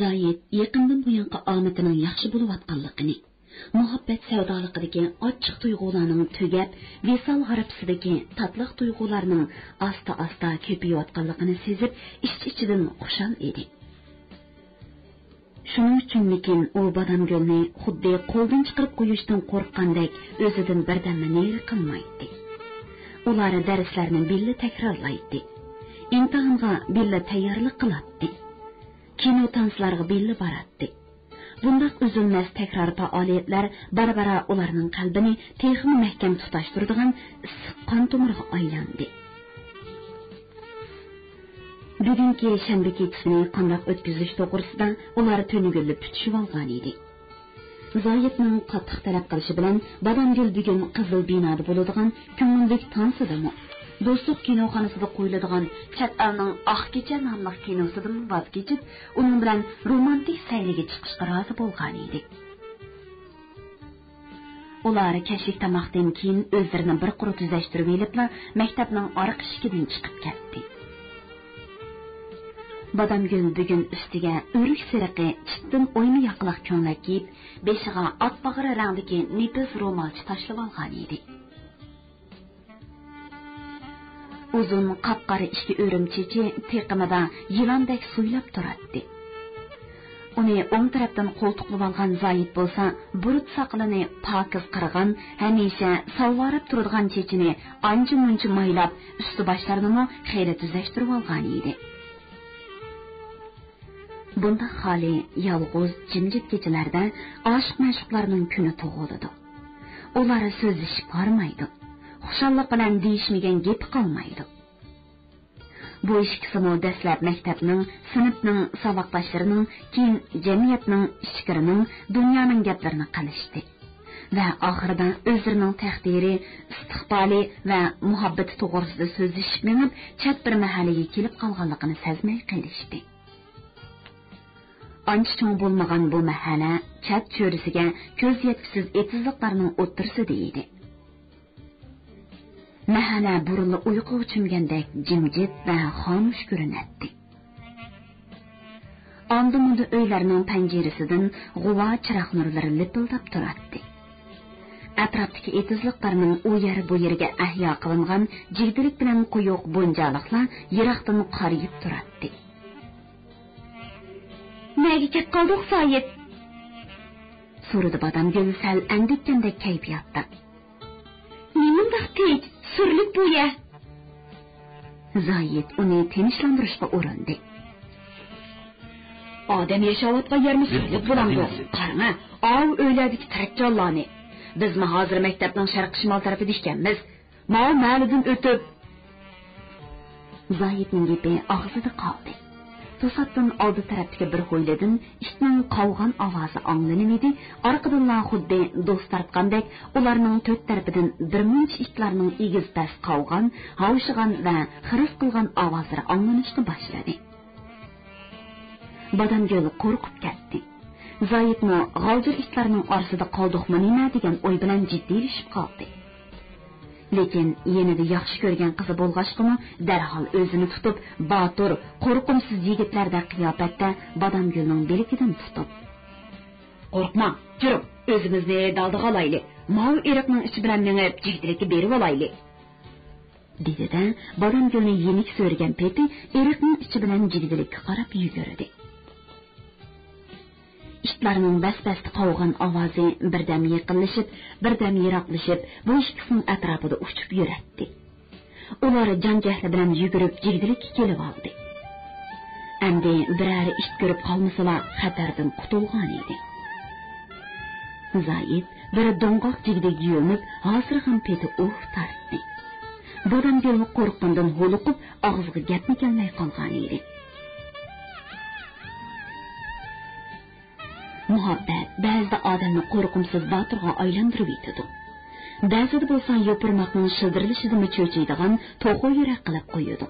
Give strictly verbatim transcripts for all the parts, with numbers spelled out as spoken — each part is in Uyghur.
زاھىت يېقىندىن بۇيانقى ئامىتىنىڭ ياخشى بولۇۋاتقانلىقىنى، مۇھەببەت سەۋدالىقىدىكى ئاچچىق تۇيغۇلارنىڭ تۈگەپ، ۋىسال غارپىسىدىكى تاتلىق تۇيغۇلارنىڭ ئاستا-ئاستا كۆپىيىۋاتقانلىقىنى سېزىپ، ئىچ-ئىچىدىن خۇشال ئىدى. شۇنىڭ ئۈچۈنمىكىن، ئۇ بادامگۈلنى خۇددى قولدىن چىقىرىپ قويۇشتىن قورققاندەك ئۆزىدىن بىردەممۇ نېرى قىلمايتتى. ئۇلار دەرسلەرنى بىللە تەكرارلايتتى. ئىمتىھانغا بىللە تەييارلىق قىلاتتى. كىنو تانسلارغا بىللە باراتتى. بۇنداق ئۈزۈلمەس تەكرار پائالىيەتلەر بارا-بارا ئۇلارنىڭ قەلبىنى تېخىمۇ مەھكەم تۇتاشتۇرىدىغان ئىسسىق قان تومۇرىغا ئايلاندى. بۈگۈنكى شەنبە كېچىسىنى قانداق ئۆتكۈزۈش توغرىسىدا ئۇلار تۈنۈگۈنلا پۈتۈشۈۋالغانىدى. زاھىتنىڭ قاتتىق تەلەپ قىلىشى بىلەن بادامگۈل بۈگۈن قىزىل بىنادا بولىدىغان كۆڭۈللۈك تانسىدىمۇ، دوستلۇق كىنوخانىسىدا قويۇلىدىغان چەت ئەلنىڭ ئاق كېچە ناملىق كىنوسىدىمۇ ۋاز كېچىپ، ئۇنىڭ بىلەن رومانتىك سەھنىگە چىقىشقا رازى بولغانىدى. ئۇلار كەچلىك تاماقتىن كېيىن ئۆزلىرىنى بىر قۇر تۈزەشتۈرۈۋېلىپلا مەكتەپنىڭ ئارقا ئىشىكىدىن چىقىپ كەتتى. بادامگۈل بۈگۈن ئۈستىگە ئۆرۈك سېرىقى چىتتىن ئويما ياقىلىق كۆڭلەك كىيىپ، بېشىغا ئات باغرى رەڭدىكى نېپىز رومالچە تاشلىۋالغانىدى. ئۇزۇن قاپقارا ئىككى ئۆرۈم چېچى تېقىمىدا يىلاندەك سۇيلاپ تۇراتتى. ئۇنى ئوڭ تەرەپتىن قولتۇقلىۋالغان زاھىت بولسا، بۇرۇت ساقىلىنى پاكىز قىرغان، ھەمىشە سالۋاراپ تۇرىدىغان چېچىنى ئانچە-مۇنچە مايلاپ، ئۈستى باشلىرىنىمۇ خېلى تۈزەشتۈرۈۋالغانىدى. بۇنداق خالىي، يالغۇز، جىمجىت كېچىلەردە ئاشىق-مەشۇقلارنىڭ كۈنى تۇغۇلىدۇ. ئۇلار سۆزلىشىپ ھارمايدۇ. خۇشاللىق بىلەن دېيىشمىگەن گېپى قالمايدۇ. بۇ ئىككىسىمۇ دەسلەپ مەكتەپنىڭ، سىنىپنىڭ، ساۋاقداشلىرىنىڭ، كېيىن جەمئىيەتنىڭ، ئىچكىرىنىڭ، دۇنيانىڭ گەپلىرىنى قىلىشتى. ۋە ئاخىرىدا ئۆزلىرىنىڭ تەقدىرى، ئىستىقبالى ۋە مۇھەببىتى توغرىسىدا سۆزلىشىپ مېڭىپ، چەت بىر مەھەللىگە كېلىپ قالغانلىقىنى سەزمەي قېلىشتى. ئانچە چوڭ بولمىغان بۇ مەھەللە چەت چۆرىسىگە كۆز يەتكۈسىز ئېتىزلىقلارنىڭ ئوتتۇرىسىدا ئىدى. مەھەللە بۇرۇنلا ئۇيقۇغا چۆمگەندەك جىمجىت ۋە خامۇش كۆرۈنەتتى. ئاندا-مۇندا ئۆيلەرنىڭ پەنجىرىسىدىن غۇۋا چىراغ نۇرلىرى لىپىلداپ تۇراتتى. ئەتراپتىكى ئېتىزلىقلارنىڭ ئۇ يەر بۇ يېرىگە ئەھيا قىلىنغان جىگدىلىك بىلەن قويۇق بونجالىقلار يىراقتىن قارىيىپ تۇراتتى. نەگە كەپ قالدۇق، سايىت؟ سورىدى بادامگۈل سەل ئەندىككەندەك كەيپىياتتا. نېمانداق تىنچ، سۈرلۈك بۇ يەر. زاھىت ئۇنى تىنچلاندۇرۇشقا ئۇرۇندى. ئادەم ياشاۋاتقان يەرمۇ سۈرلۈك بولامدۇ؟ قاراڭە، ئاۋۇ ئۆيلەردىكى تىرىك جانلارنى. بىزمۇ ھازىر مەكتەپنىڭ شەرقىي شىمال تەرىپىدە ئىكەنمىز. ماۋۇ مەھەللىدىن ئۆتۈپ. زاھىتنىڭ گېپى ئاغزىدا قالدى. توساتتىن ئالدى تەرەپتىكى بىر ھويلىدىن ئىتنىڭ قاۋىغان ئاۋازى ئاڭلىنىۋىدى، ئارقىدىنلا خۇددى دوست تارتقاندەك ئۇلارنىڭ تۆت تەرىپىدىن بىرمۇنچە ئىتلارنىڭ ئېگىز-پەس قاۋىغان، ھاۋشىغان ۋە خىرىس قىلغان ئاۋازلىرى ئاڭلىنىشقا باشلىدى. بادامگۈل قورقۇپ كەتتى. زاھىتمۇ غالجىر ئىتلارنىڭ ئارىسىدا قالدۇقمۇ نېمە دېگەن ئوي بىلەن جىددىيلىشىپ قالدى. لېكىن يېنىدا ياخشى كۆرگەن قىزى بولغاچقىمۇ، دەرھال ئۆزىنى تۇتۇپ، باتۇر، قورقۇمسىز يىگىتلەردەك قىياپەتتە بادامگۈلنىڭ بىلىكىدىن تۇتۇپ، قورقماڭ، جۈرۈڭ، ئۆزىمىزنى دالدىغا ئالايلى، ماۋۇ ئېرىقنىڭ ئىچى بىلەن مېڭىپ، جىگدىلىككە بېرىۋالايلى. دېدى-دە، بادامگۈلنى يېنىك سۆرىگەن پېتى ئېرىقنىڭ ئىچى بىلەن جىگدىلىككە قاراپ يۈگۈردى. ئىتلارنىڭ بەس-بەستە قاۋىغان ئاۋازى بىردەم يېقىنلىشىپ، بىردەم يىراقلىشىپ، بۇ ئىككىسىنىڭ ئەتراپىدا ئۇچۇپ يۈرەتتى. ئۇلار جان-جەھلى بىلەن يۈگۈرۈپ جىگدىلىككە كېلىۋالدى. ئەمدى بىرەر ئىت كۆرۈپ قالمىسىلا، خەتەردىن قۇتۇلغانىدى. زاھىت بىر دوڭغاق جىگدىگە يۆمۈپ، ھاسىرىغان پېتى ئۇھ تارتتى. بادامگۈل قورققىنىدىن ھولۇقۇپ، ئاغزىغا گەپمۇ كەلمەي قالغانىدى. مۇھەببەت بەزىدە ئادەمنى قورقۇمسىز باتۇرغا ئايلاندۇرۇۋېتىدۇ. بەزىدە بولسا يوپۇرماقنىڭ شىلدىرلىشىدىمۇ چۆچۈيدىغان توخۇ يۈرەك قىلىپ قويىدۇ.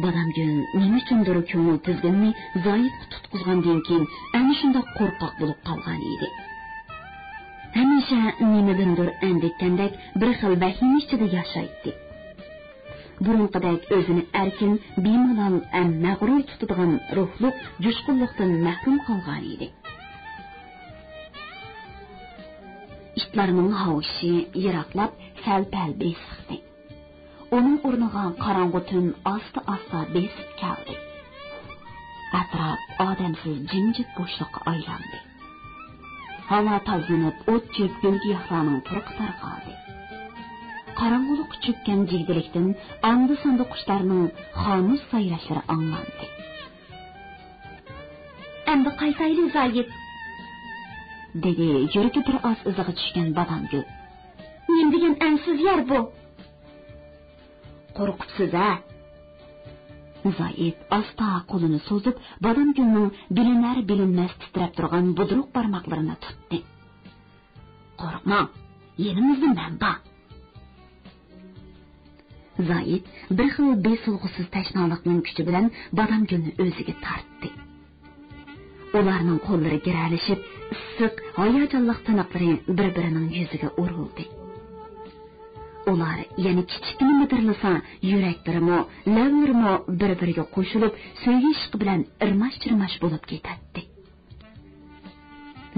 بادامگۈل نېمە ئۈچۈندۇر كۆڭۈل تىزگىنىنى زاھىتقا تۇتقۇزغاندىن كېيىن ئەنە شۇنداق قورقاق بولۇپ قالغان ئىدى. ھەمىشە نېمىدىندۇر ئەندىككەندەك بىر خىل ۋەھىمە ئىچىدە ياشايتتى. بۇرۇنقىدەك ئۆزىنى ئەركىن، بىمالال ھەم مەغرۇر تۇتىدىغان روھلۇق جۇشقۇنلۇقتىن مەھرۇم قالغانىدى. ئىتلارنىڭ ھاۋشىشى يىراقلاپ سەل-پەل بېسىقتى. ئۇنىڭ ئورنىغا قاراڭغۇ تۈن ئاستا-ئاستا بېسىپ كەلدى. ئەتراپ ئادەمسىز جىمجىت بوشلۇققا ئايلاندى. ھاۋا تازىلىنىپ، ئوت-چۆپ، گۈل-گىياھلارنىڭ پۇرىقى تارقالدى. قاراڭغۇلۇققا چۆككەن جىگدىلىكتىن ئاندا-ساندا قۇشلارنىڭ خامۇش سايراشلىرى ئاڭلاندى. «ئەمدى قايتايلى، زايىت!» دېدى يۈرىكى بىر ئاز ئىزىغا چۈشكەن بادامگۈل. «نېمە دېگەن ئەنسىز يەر بۇ!» «قورقۇپسىز-ھە؟» زايىت ئاستا قولىنى سوزۇپ، بادامگۈلنىڭ بىلىنەر-بىلىنمەس تىترەپ تۇرغان بۇدرۇق بارماقلىرىنى تۇتتى. «قورقماڭ، يېنىڭىزدا مەن بار.» زايىت بىر خىل بېسىلغۇسىز تەشنالىقنىڭ كۈچى بىلەن بادامگۈلنى ئۆزىگە تارتتى. ئۇلارنىڭ قوللىرى گىرەلىشىپ، ئىسسىق، ھاياجانلىق تىنىقلىرى بىر-بىرىنىڭ يۈزىگە ئۇرۇلدى. ئۇلار يەنە كىچىككىنە مىدىرلىسا، يۈرەكلىرىمۇ، لەۋلىرىمۇ بىر-بىرىگە قوشۇلۇپ، سۆيگۈ ئىشقى بىلەن ئىرماش-چىرماش بولۇپ كېتەتتى.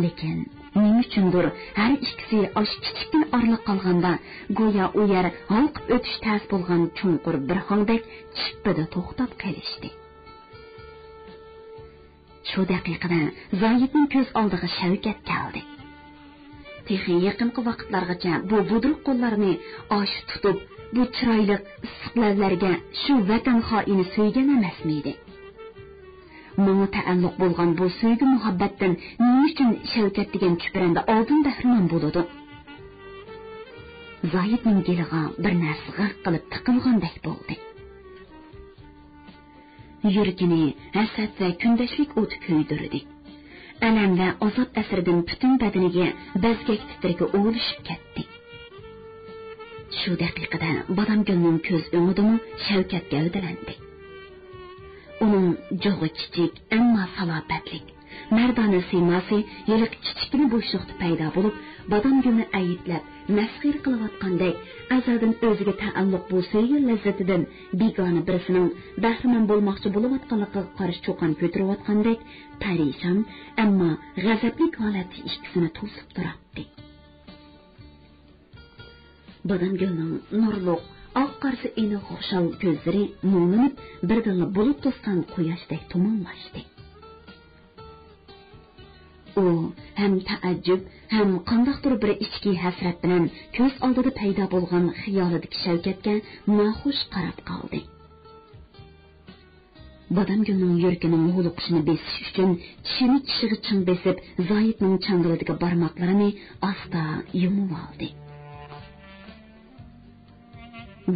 لېكىن نېمە ئۈچۈندۇر ھەر ئىككىسى ئاشۇ كىچىككىنە ئارىلىق قالغاندا، گويا ئۇ يەر ھالقىپ ئۆتۈش تەس بولغان چوڭقۇر بىر ھاڭدەك چىپپىدە توختاپ قېلىشتى. شۇ دەقىقىدە زايىتنىڭ كۆز ئالدىغا شەۋكەت كەلدى. تېخى يېقىنقى ۋاقىتلارغىچە بۇ بۇدرۇق قوللارنى ئاشۇ تۇتۇپ، بۇ چىرايلىق ئىسسىق لەۋلەرگە شۇ ۋەتەن خائىنى سۆيگەن ئەمەسمىدى؟ ماڭا تەئەللۇق بولغان بۇ سۆيگۈ مۇھەببەتتىن نېمە ئۈچۈن شەۋكەت دېگەن چۈپرەندە ئالدىن بەھرىمەن بولىدۇ؟ زايىتنىڭ گېلىغا بىر نەرسە غىق قىلىپ تىقىلغاندەك بولدى. يۈرىكىنى ھەسەت ۋە كۈندەشلىك ئوتى كۆيدۈردى. ئەلەم ۋە ئازاب ئەسىرىدىن پۈتۈن بەدىنىگە بەزگەك تىترىكى ئۇۋۇلىشىپ كەتتى. شۇ دەقىقىدە بادامگۈلنىڭ كۆز ئۆڭىدىمۇ شەۋكەت گەۋدىلەندى. ئۇنىڭ جۇغى كىچىك، ئەمما سالاپەتلىك، مەردانە سىيماسى ھېلىقى كىچىككىنە بوشلۇقتا پەيدا بولۇپ، بادامگۈلنى ئەيىبلەپ، مەسخىرە قىلىۋاتقاندەك، ئەزەلدىن ئۆزىگە تەئەللۇق بۇ سۆيگۈ لەززىتىدىن بىگانە بىرسىنىڭ بەھرىمەن بولماقچى بولۇۋاتقانلىقىغا قارشى چۇقان كۆتۈرۈۋاتقاندەك، پەرىشان، ئەمما غەزەپلىك ھالەتتە ئىككىسىنى توسۇپ تۇراتتى. بادامگۈلنىڭ نۇرلۇق، ئاق قارىسى ئېنىق خۇشال كۆزلىرى مۇڭلىنىپ، بىردىنلا بۇلۇت توسقان قۇياشتەك تۇمانلاشتى. ئۇ ھەم تەئەججۈپ، ھەم قانداقتۇر بىر ئىچكى ھەسرەت بىلەن كۆز ئالدىدا پەيدا بولغان خىيالىدىكى شەۋكەتكە ناخۇش قاراپ قالدى. بادامگۈلنىڭ يۈرىكىنىڭ ھولۇقۇشىنى بېسىش ئۈچۈن چىشىنى چىشىغا چىڭ بېسىپ، زايىتنىڭ چاڭگىلىدىكى بارماقلىرىنى ئاستا يۇمۇۋالدى.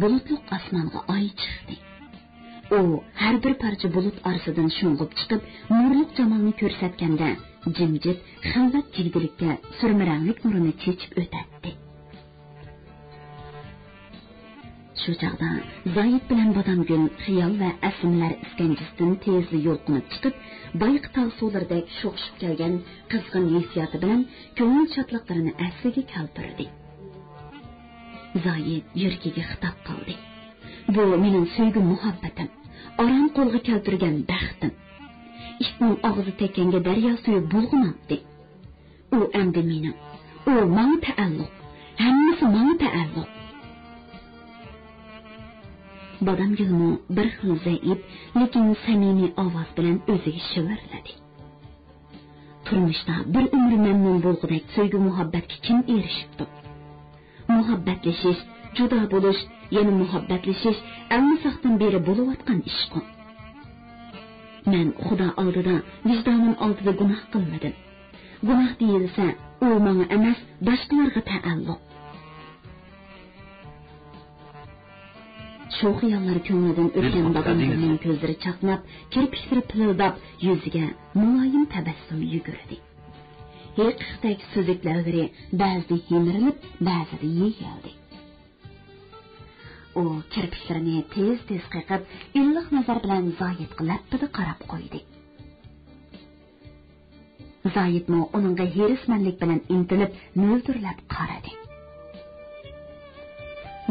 بۇلۇتلۇق ئاسمانغا ئاي چىقتى. ئۇ ھەر بىر پارچە بۇلۇت ئارىسىدىن شۇڭغۇپ چىقىپ، نۇرلۇق جامالنى كۆرسەتكەندە، جىمجىت، خىلۋەت جىگدىلىككە سۈرمە رەڭلىك نۇرىنى چېچىپ ئۆتەتتى. شۇ چاغدا زايىت بىلەن بادامگۈل خىيال ۋە ئەسلىمىلەر ئىسكەنجىسىدىن تېزلا يۇلقۇنۇپ چىقىپ، بايىقى تاغ سۇلىرىدەك شوخۇشۇپ كەلگەن قىزغىن ھېسسىياتى بىلەن كۆڭۈل شادلىقلىرىنى ئەسلىگە كەلتۈردى. زايىت يۈرىكىگە خىتاب قىلدى. بۇ مېنىڭ سۆيگۈ مۇھەببىتىم، ئاران قولغا كەلتۈرگەن بەختىم. ئىتنىڭ ئاغزى تەگكەنگە دەريا سۈيى بۇلغىناتتى. ئۇ ئەمدى مېنىڭ. ئۇ ماڭا تەئەللۇق. ھەممىسى ماڭا تەئەللۇق. بادامگۈلمۇ بىر خىل زەئىپ، لېكىن سەمىمىي ئاۋاز بىلەن ئۆزىگە شىۋىرلىدى. تۇرمۇشتا بىر ئۆمۈر مەمنۇن بولغۇدەك سۆيگۈ مۇھەببەتكە كىم ئېرىشىپتۇ؟ مۇھەببەتلىشىش، جۇدا بولۇش، يەنە مۇھەببەتلىشىش ئەلمىساقتىن بېرى بولۇۋاتقان ئىشقۇ. مەن خۇدا ئالدىدا، ۋىجدانىم ئالدىدا گۇناھ قىلمىدىم. گۇناھ دېيىلسە، ئۇ ماڭا ئەمەس، باشقىلارغا تەئەللۇق. شۇ خىياللار كۆڭلىدىن ئۆتكەن بادامگۈلنىڭ كۆزلىرى چاقناپ، كىرپىكلىرى پىلىلداپ، يۈزىگە مۇلايىم تەبەسسۇم يۈگۈردى. ھېقىقتەك سۈزۈك لەۋلىرى بەزىدە ھىمىرىلىپ، بەزىدە يېيىلدى. ئۇ كىرپىكلىرىنى تېز-تېز قېقىپ، ئىللىق نەزەر بىلەن زاھىتقا لەپپىدە قاراپ قويدى. زاھىتمۇ ئۇنىڭغا ھېرىسمەنلىك بىلەن ئىنتىلىپ، مۆلدۈرلەپ قارىدى.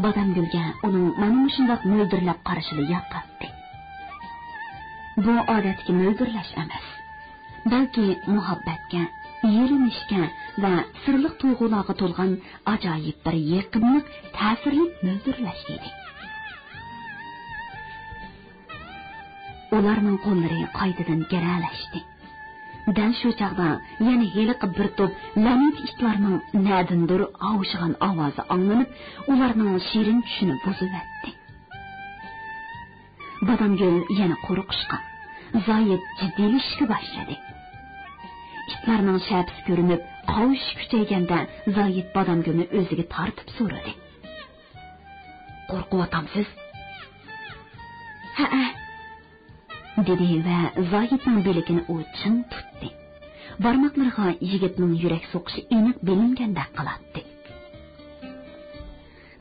بادامگۈلگە ئۇنىڭ مانا مۇشۇنداق مۆلدۈرلەپ قارىشىلا ياقاتتى. بۇ ئادەتتىكى مۆلدۈرلەش ئەمەس، بەلكى مۇھەببەتكە، يېلىنىشكە ۋە سىرلىق تۇيغۇلارغا تولغان ئاجايىپ بىر يېقىملىق، تەسىرلىك مۆلدۈرلەش ئىدى. ئۇلارنىڭ قوللىرى قايتىدىن گىرەلەشتى. دەل شۇ چاغدا يەنە ھېلىقى بىر توپ لەنىتى ئىتلارنىڭ نەدىندۇر ھاۋشىغان ئاۋازى ئاڭلىنىپ، ئۇلارنىڭ شېرىن چۈشىنى بۇزۇۋەتتى. بادامگۈل يەنە قورقۇشقا، زاھىت جىددىيلىشىشكە باشلىدى. ئىتلارنىڭ شەپىسى كۆرۈنۈپ، قاۋىشىش كۈچەيگەندە، زاھىت بادامگۈلنى ئۆزىگە تارتىپ سورىدى: «قورقۇۋاتامسىز؟» «ھەئە.» دېدى ۋە زاھىتنىڭ بىلىكىنى ئۇ چىڭ تۇتتى. بارماقلىرىغا يىگىتنىڭ يۈرەك سوقۇشى ئېنىق بىلىنگەندەك قىلاتتى.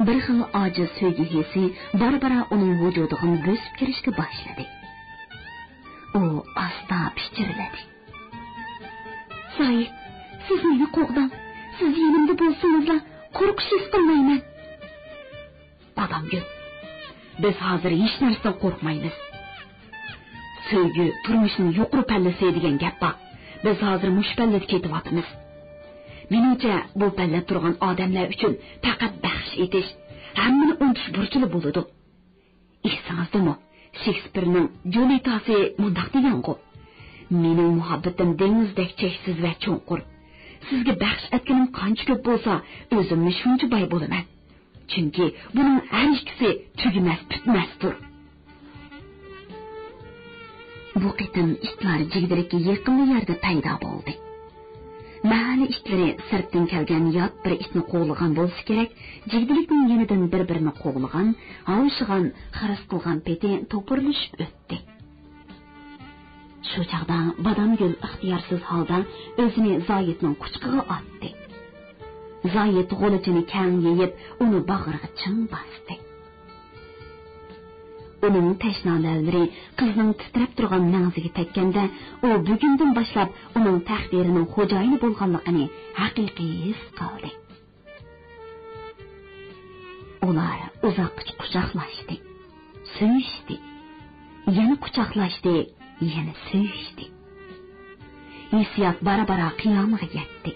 بىر خىل ئاجىز سۆيگۈ ھېسى بارا-بارا ئۇنىڭ ۋۇجۇدىغا بۆسۈپ كىرىشكە باشلىدى. ئۇ ئاستا پىچىرلىدى: «زاھىت، سىز مېنى قوغداڭ. سىز يېنىمدا بولسىڭىزلا، قورقۇش ھېس قىلمايمەن.» «بادامگۈل، بىز ھازىر ھېچ نەرسىدىن قورقمايمىز. سۆيگۈ تۇرمۇشنىڭ يۇقىرى پەللىسى دېگەن گەپ بار. بىز ھازىر مۇشۇ پەللىدە كېتىۋاتىمىز. مېنىڭچە، بۇ پەللىدە تۇرغان ئادەملەر ئۈچۈن پەقەت بەخش ئېتىش، ھەممىنى ئۇنتۇش بۇرچىلا بولىدۇ. ئېسىڭىزدىمۇ، شېكسپىرنىڭ جۇلىتاسى مۇنداق دېگەنغۇ: مېنىڭ مۇھەببىتىم دېڭىزدەك چەكسىز ۋە چوڭقۇر. سىزگە بەخش ئەتكىنىم قانچە كۆپ بولسا، ئۆزۈممۇ شۇنچە باي بولىمەن. چۈنكى بۇنىڭ ھەر ئىككىسى تۈگىمەس، پۈتمەستۇر.» بۇ قېتىم ئىتلار جىگدىلىككە يېقىنلا يەردە پەيدا بولدى. مەھەللە ئىتلىرى سىرتتىن كەلگەن يات بىر ئىتنى قوغلىغان بولسا كېرەك، جىگدىلىكنىڭ يېنىدىن بىر-بىرىنى قوغلىغان، ھاۋشىغان، خىرىس قىلغان پېتى توپۇرلىشىپ ئۆتتى. شۇ چاغدا بادامگۈل ئىختىيارسىز ھالدا ئۆزىنى زاھىتنىڭ قۇچىقىغا ئاتتى. زاھىت غۇلىچىنى كەڭ يېيىپ، ئۇنى باغرىغا چىڭ باستى. ئۇنىڭ تەشنا لەۋلىرى قىزنىڭ تىترەپ تۇرغان مەڭزىگە تەگكەندە، ئۇ بۈگۈندىن باشلاپ ئۇنىڭ تەقدىرىنىڭ خوجايىنى بولغانلىقىنى ھەقىقىي ھېس قىلدى. ئۇلار ئۇزاققىچە قۇچاقلاشتى، سۆيۈشتى، يەنە قۇچاقلاشتى، يەنە سۆيۈشتى. ھېسسىيات بارا-بارا قىيامىغا يەتتى.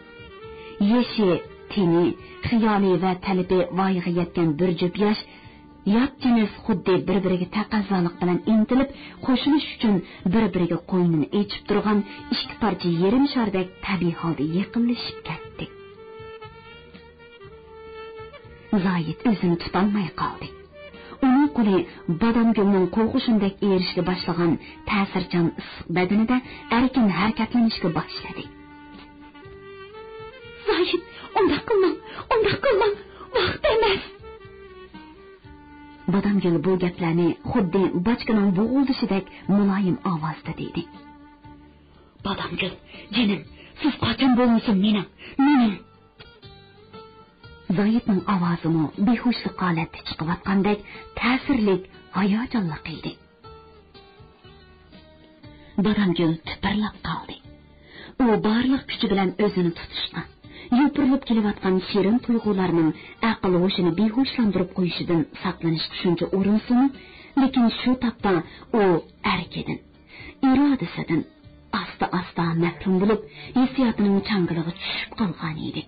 يېشى، تېنى، خىيالى ۋە تەلىپى ۋايىغا يەتكەن بىر جۈپ ياش، يات جىنس خۇددى بىر-بىرىگە تەقەززالىق بىلەن ئىنتىلىپ، قوشۇلۇش ئۈچۈن بىر-بىرىگە قوينىنى ئېچىپ تۇرغان ئىككى پارچە يېرىم شاردەك تەبىئىي ھالدا يېقىنلىشىپ كەتتى. زاھىت ئۆزىنى تۇتالماي قالدى. ئۇنىڭ قولى بادامگۈلنىڭ قوغۇشۇندەك ئېرىشكە باشلىغان تەسىرچان ئىسسىق بەدىنىدە ئەركىن ھەرىكەتلىنىشكە باشلىدى. زاھىت، ئۇنداق قىلماڭ، ئۇنداق قىلماڭ، ۋاقىت ئەمەس. بادامگۈل بۇ گەپلەرنى خۇددى باچكىنىڭ بوغۇلدىشىدەك مۇلايىم ئاۋازدا دېدى. بادامگۈل، جېنىم، سىز قاچان بولمىسۇن مېنىڭ، مېنىڭ. زاھىتنىڭ ئاۋازىمۇ بىھۇشلۇق ھالەتتە چىقىۋاتقاندەك تەسىرلىك، ھاياجانلىق ئىدى. بادامگۈل تىپىرلاپ قالدى. ئۇ بارلىق كۈچى بىلەن ئۆزىنى تۇتۇشقا، يوپۇرۇلۇپ كېلىۋاتقان شېرىن تۇيغۇلارنىڭ ئەقىل ھوشىنى بىھۇشلاندۇرۇپ قويۇشىدىن ساقلىنىشقا شۇنچە ئۇرۇنسىمۇ، لېكىن شۇ تاپتا ئۇ ئەركىدىن، ئىرادىسىدىن ئاستا-ئاستا مەھرۇم بولۇپ، ھېسسىياتىنىڭ چاڭگىلىغا چۈشۈپ قالغان ئىدى.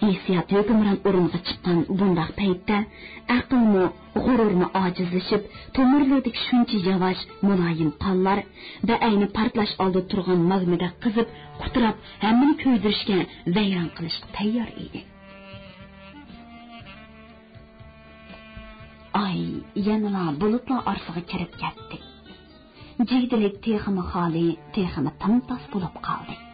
ھېسسىيات ھۆكۈمران ئورۇنغا چىققان بۇنداق پەيتتە، ئەقىلمۇ، غۇرۇرمۇ ئاجىزلىشىپ، تومۇرلىرىدىكى شۇنچە ياۋاش، مۇلايىم قانلار بەئەينى پارتلاش ئالدىدا تۇرغان ماگمىدەك قىزىپ، قۇتراپ، ھەممىنى كۆيدۈرۈشكە، ۋەيران قىلىشقا تەييار ئىدى. ئاي يەنىلا بۇلۇتلار ئارىسىغا كىرىپ كەتتى. جىگدىلىك تېخىمۇ خالىي، تېخىمۇ تىمتاس بولۇپ قالدى.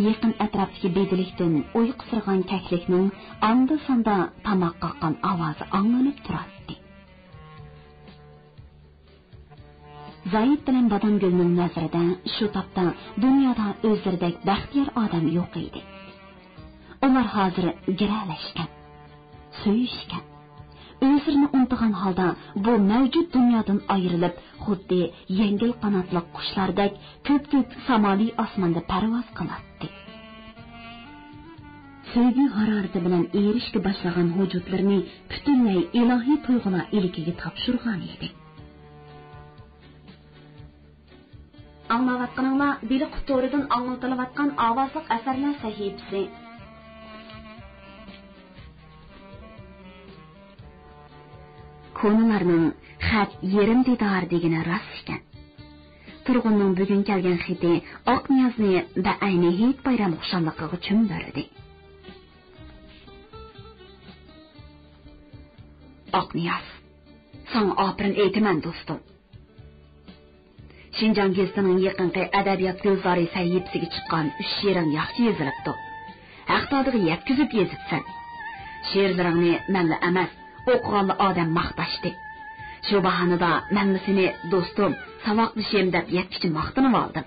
يېقىن ئەتراپتىكى بېدىلىكتىن ئۇيقۇسىرىغان كەكلىكنىڭ ئاندا-ساندا تاماق قاققان ئاۋازى ئاڭلىنىپ تۇراتتى. زاھىت بىلەن بادامگۈلنىڭ نەزىرىدە شۇ تاپتا دۇنيادا ئۆزلىرىدەك بەختىيار ئادەم يوق ئىدى. ئۇلار ھازىر گىرەلەشكەن، سۆيۈشكەن، ئۆزلىرىنى ئۇنتۇغان ھالدا بۇ مەۋجۇت دۇنيادىن ئايرىلىپ، خۇددى يەڭگىل قاناتلىق قۇشلاردەك كۆپكۆك سامالىي ئاسماندا پەرۋاز قىلاتتى. سۆيگۈ ھارارىتى بىلەن ئېرىشكە باشلىغان ۋۇجۇدلىرىنى پۈتۈنلەي ئىلاھىي تۇيغۇلار ئىلكىگە تاپشۇرغان ئىدى. ئاڭلاۋاتقىنىڭلار بېلىق تورىدىن ئاڭلىتىلىۋاتقان ئاۋازلىق ئەسەرلەر سەھىپىسى. كونىلارنىڭ خەت يېرىم دىدار دېگىنى راست ئىكەن. تۇرغۇننىڭ بۈگۈن كەلگەن خېتى ئاقنىيازنى بەئەينى ھېيت بايرام خۇشاللىقىغا چۆمدۈردى. ئاقنىياز، ساڭا ئاپىرىن ئېيتىمەن، دوستۇم. شىنجاڭ گېزىتىنىڭ يېقىنقى ئەدەبىيات گۈلزارى سەھىپىسىگە چىققان ئۈچ شېئىرىڭ ياخشى يېزىلىپتۇ. ھەق دادىغا يەتكۈزۈپ يېزىپسەن. شېئىرلىرىڭنى مەنلا ئەمەس، ئوقۇغانلا ئادەم ماختاشتى. شۇ باھانىدا مەنلا سېنى دوستۇم، ساۋاقدىشىم دەپ يەتكۈچە ماختىنىۋالدىم.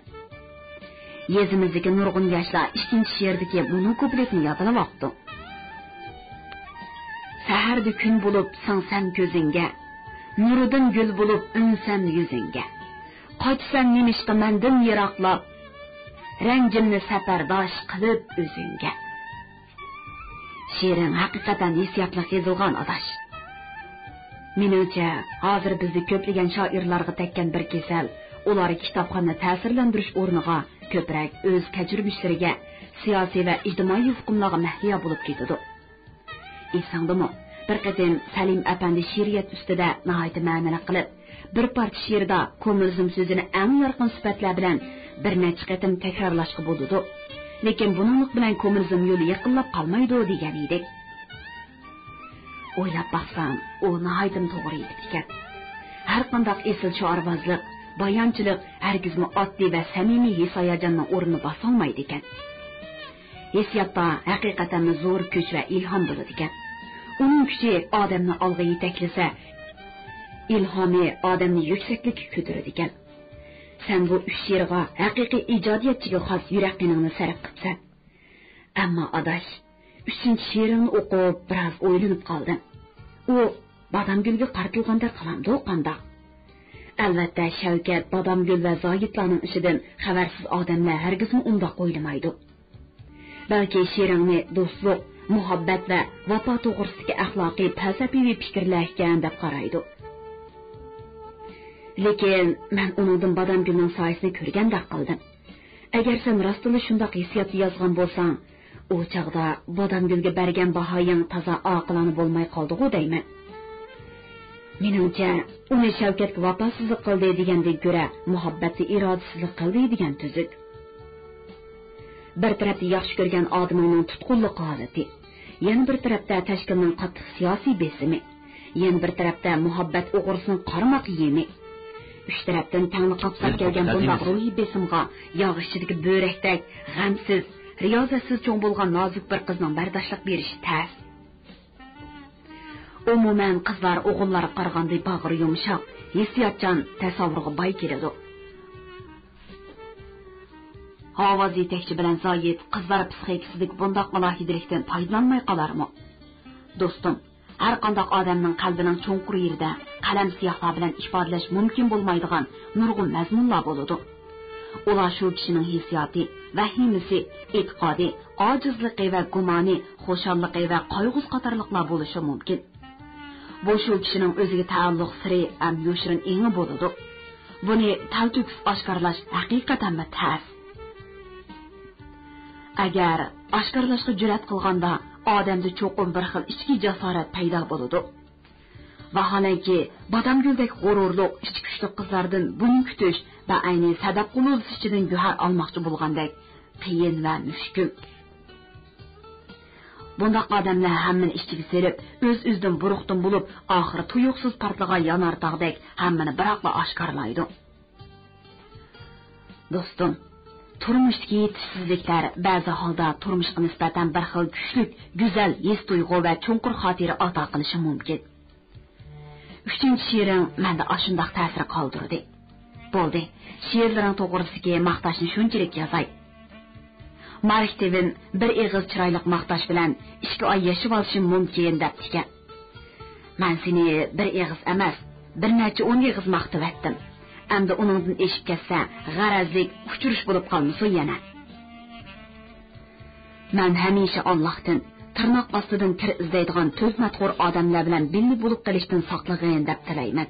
يېزىمىزدىكى نۇرغۇن ياشلار ئىككىنچى شېئىردىكى مۇنۇ كۇپلېتنى يادلىۋاپتۇ. سەھەردە كۈن بولۇپ سىڭسەم كۆزۈڭگە، نۇرىدىن گۈل بولۇپ ئۈنسەم يۈزۈڭگە. قاچىسەن نېمىشقا مەندىن يىراقلاپ، رەنجىمنى سەپەرداش قىلىپ ئۆزۈڭگە. شېئىرىڭ ھەقىقەتەن ھېسسىياتلىق يېزىلغان، ئاداش. مېنىڭچە، ھازىر بىزدە كۆپلىگەن شائىرلارغا تەگكەن بىر كېسەل، ئۇلار كىتابخانىنى تەسىرلەندۈرۈش ئورنىغا كۆپرەك ئۆز كەچۈرمىشلىرىگە، سىياسىي ۋە ئىجتىمائىي يۇقۇملارغا مەھلىيا بولۇپ كېتىدۇ. ئېسىڭدىمۇ، بىر قېتىم سەلىم ئەپەندى شېئىرىيەت ئۈستىدە ناھايىتى مەنىلىك قىلىپ، بىر پارچە شېئىردا كوممۇنىزم سۆزىنى ئەڭ يارقىن سۈپەتلەر بىلەن بىر نەچچە قېتىم تەكرارلاشقا بولىدۇ، لېكىن بۇنىڭلىق بىلەن كوممۇنىزم يولى يېقىنلاپ قالمايدۇ، دېگەن ئىدى. ئويلاپ باقسام، ئۇ ناھايىتىمۇ توغرا ئېيتىپتىكەن. ھەرقانداق ئېسىل شوئارۋازلىق، بايانچىلىق ھەرگىزمۇ ئاددىي ۋە سەمىمىي ھېس-ھاياجاننىڭ ئورنىنى باسالمايدىكەن. ھېسسىياتتا ھەقىقەتەنمۇ زور كۈچ ۋە ئىلھام بولىدىكەن. ئۇنىڭ كۈچى ئادەمنى ئالغا يېتەكلىسە، ئىلھامى ئادەمنى يۈكسەكلىككە كۆتۈرىدىكەن. سەن بۇ ئۈچ شېئىرغا ھەقىقىي ئىجادىيەتچىگە خاس يۈرەك قېنىڭنى سەرپ قىپسەن. ئەمما ئاداش، ئۈچىنچى شېئىرىڭنى ئوقۇپ، بىراز ئويلىنىپ قالدىم. ئۇ بادامگۈلگە قارىتىلغاندەك قىلامدۇ قانداق؟ ئەلۋەتتە، شەۋكەت، بادامگۈل ۋە زاھىتلارنىڭ ئىشىدىن خەۋەرسىز ئادەملەر ھەرگىزمۇ ئۇنداق ئويلىمايدۇ. بەلكى شېئىرىڭنى دوستلۇق، مۇھەببەت ۋە ۋاپا توغرىسىدىكى ئەخلاقىي، پەلسەپىۋى پىكىرلەر ئىكەن، دەپ قارايدۇ. لېكىن مەن ئۇنىڭدىن بادامگۈلنىڭ سايىسىنى كۆرگەندەك قىلدىم. ئەگەر سەن راستتىنلا شۇنداق ھېسسىياتتا يازغان بولساڭ، ئۇ چاغدا بادامگۈلگە بەرگەن باھايىڭ تازا ئاقىلانە بولماي قالدىغۇ دەيمەن. مېنىڭچە، ئۇنى شەۋكەتكە ۋاپاسىزلىق قىلدى دېگەندىن كۆرە، مۇھەببەتتە ئىرادىسىزلىك قىلدى دېگەن تۈزۈك. بىر تەرەپتە ياخشى كۆرگەن ئادىمىڭنىڭ تۇتقۇنلۇق ھالىتى، يەنە بىر تەرەپتە تەشكىلنىڭ قاتتىق سىياسىي بېسىمى، يەنە بىر تەرەپتە مۇھەببەت ئوغرىسىنىڭ قارىماق يېمى. ئۈچ تەرەپتىن تەڭلا قاپساپ كەلگەن بۇنداق روھىي بېسىمغا ياغ ئىچىدىكى بۆرەكتەك غەمسىز، رىيازەتسىز چوڭ بولغان نازۇك بىر قىزنىڭ بەرداشلىق بېرىشى تەس. ئومۇمەن، قىزلار ئوغۇللارغا قارىغاندا باغرى يۇمشاق، ھېسسىياتچان، تەسەۋۋۇرغا باي كېلىدۇ. ھاۋاز يېتەكچى بىلەن زايىت قىزلار پىسخىكىسىدىكى بۇنداق ئالاھىدىلىكتىن پايدىلانماي قالارمۇ؟ دوستۇم، ھەرقانداق ئادەمنىڭ قەلبىنىڭ چوڭقۇر يېرىدە قەلەم سىياھلار بىلەن ئىپادىلەش مۇمكىن بولمايدىغان نۇرغۇن مەزمۇنلار بولىدۇ. ئۇلار شۇ كىشىنىڭ ھېسسىياتى، ۋەھىمىسى، ئېتىقادى، ئاجىزلىقى ۋە گۇمانى، خۇشاللىقى ۋە قايغۇسى قاتارلىقلار بولۇشى مۇمكىن. بۇ شۇ كىشىنىڭ ئۆزىگە تەئەللۇق سىرى ھەم يوشۇرۇن ئېڭى بولىدۇ. بۇنى تەلتۆكۈس ئاشكارىلاش ھەقىقەتەنمۇ تەس. ئەگەر ئاشكارىلاشقا جۈرئەت قىلغاندا، ئادەمدە چوقۇم بىر خىل ئىچكى جاسارەت پەيدا بولىدۇ. ۋاھالەنكى، بادامگۈلدەك غۇرۇرلۇق، ئىچى كۈچلۈك قىزلاردىن بۇنى كۈتۈش بەئەينى سەدەپ قۇلۇلىسى ئىچىدىن گۆھەر ئالماقچى بولغاندەك قىيىن ۋە مۈشكۈل. بۇنداق ئادەملەر ھەممىنى ئىچىگە سېلىپ، ئۆز-ئۆزىدىن بۇرۇقتىن بولۇپ، ئاخىرى تۇيۇقسىز پارتلىغان يانارتاغدەك ھەممىنى بىراقلا ئاشكارىلايدۇ. دوستۇم، تۇرمۇشتىكى يېتىشسىزلىكلەر بەزى ھالدا تۇرمۇشقا نىسبەتەن بىر خىل كۈچلۈك، گۈزەل ھېس-تۇيغۇ ۋە چوڭقۇر خاتىرە ئاتا قىلىشى مۇمكىن. ئۈچىنچى شېئىرىڭ مەندە ئاشۇنداق تەسىر قالدۇردى. بولدى، شېئىرلىرىڭ توغرىسىدىكى ماختاشنى شۇنچىلىك يازاي. مارك تۋېن بىر ئېغىز چىرايلىق ماختاش بىلەن ئىككى ئاي ياشىۋالىشىم مۇمكىن دەپتىكەن. مەن سېنى بىر ئېغىز ئەمەس، بىر نەچچە ئون ئېغىز ماختىۋەتتىم. ئەمدى ئۇنىڭدىن ئېشىپ كەتسە، غەرەزلىك ئۇچۇرۇش بولۇپ قالمىسۇن يەنە. مەن ھەمىشە ئاللاھتىن تىرناق ئاستىدىن تىر ئىزدەيدىغان تۆھمەتخور ئادەملەر بىلەن بىللە بولۇپ قېلىشتىن ساقلىغىن دەپ تىلەيمەن.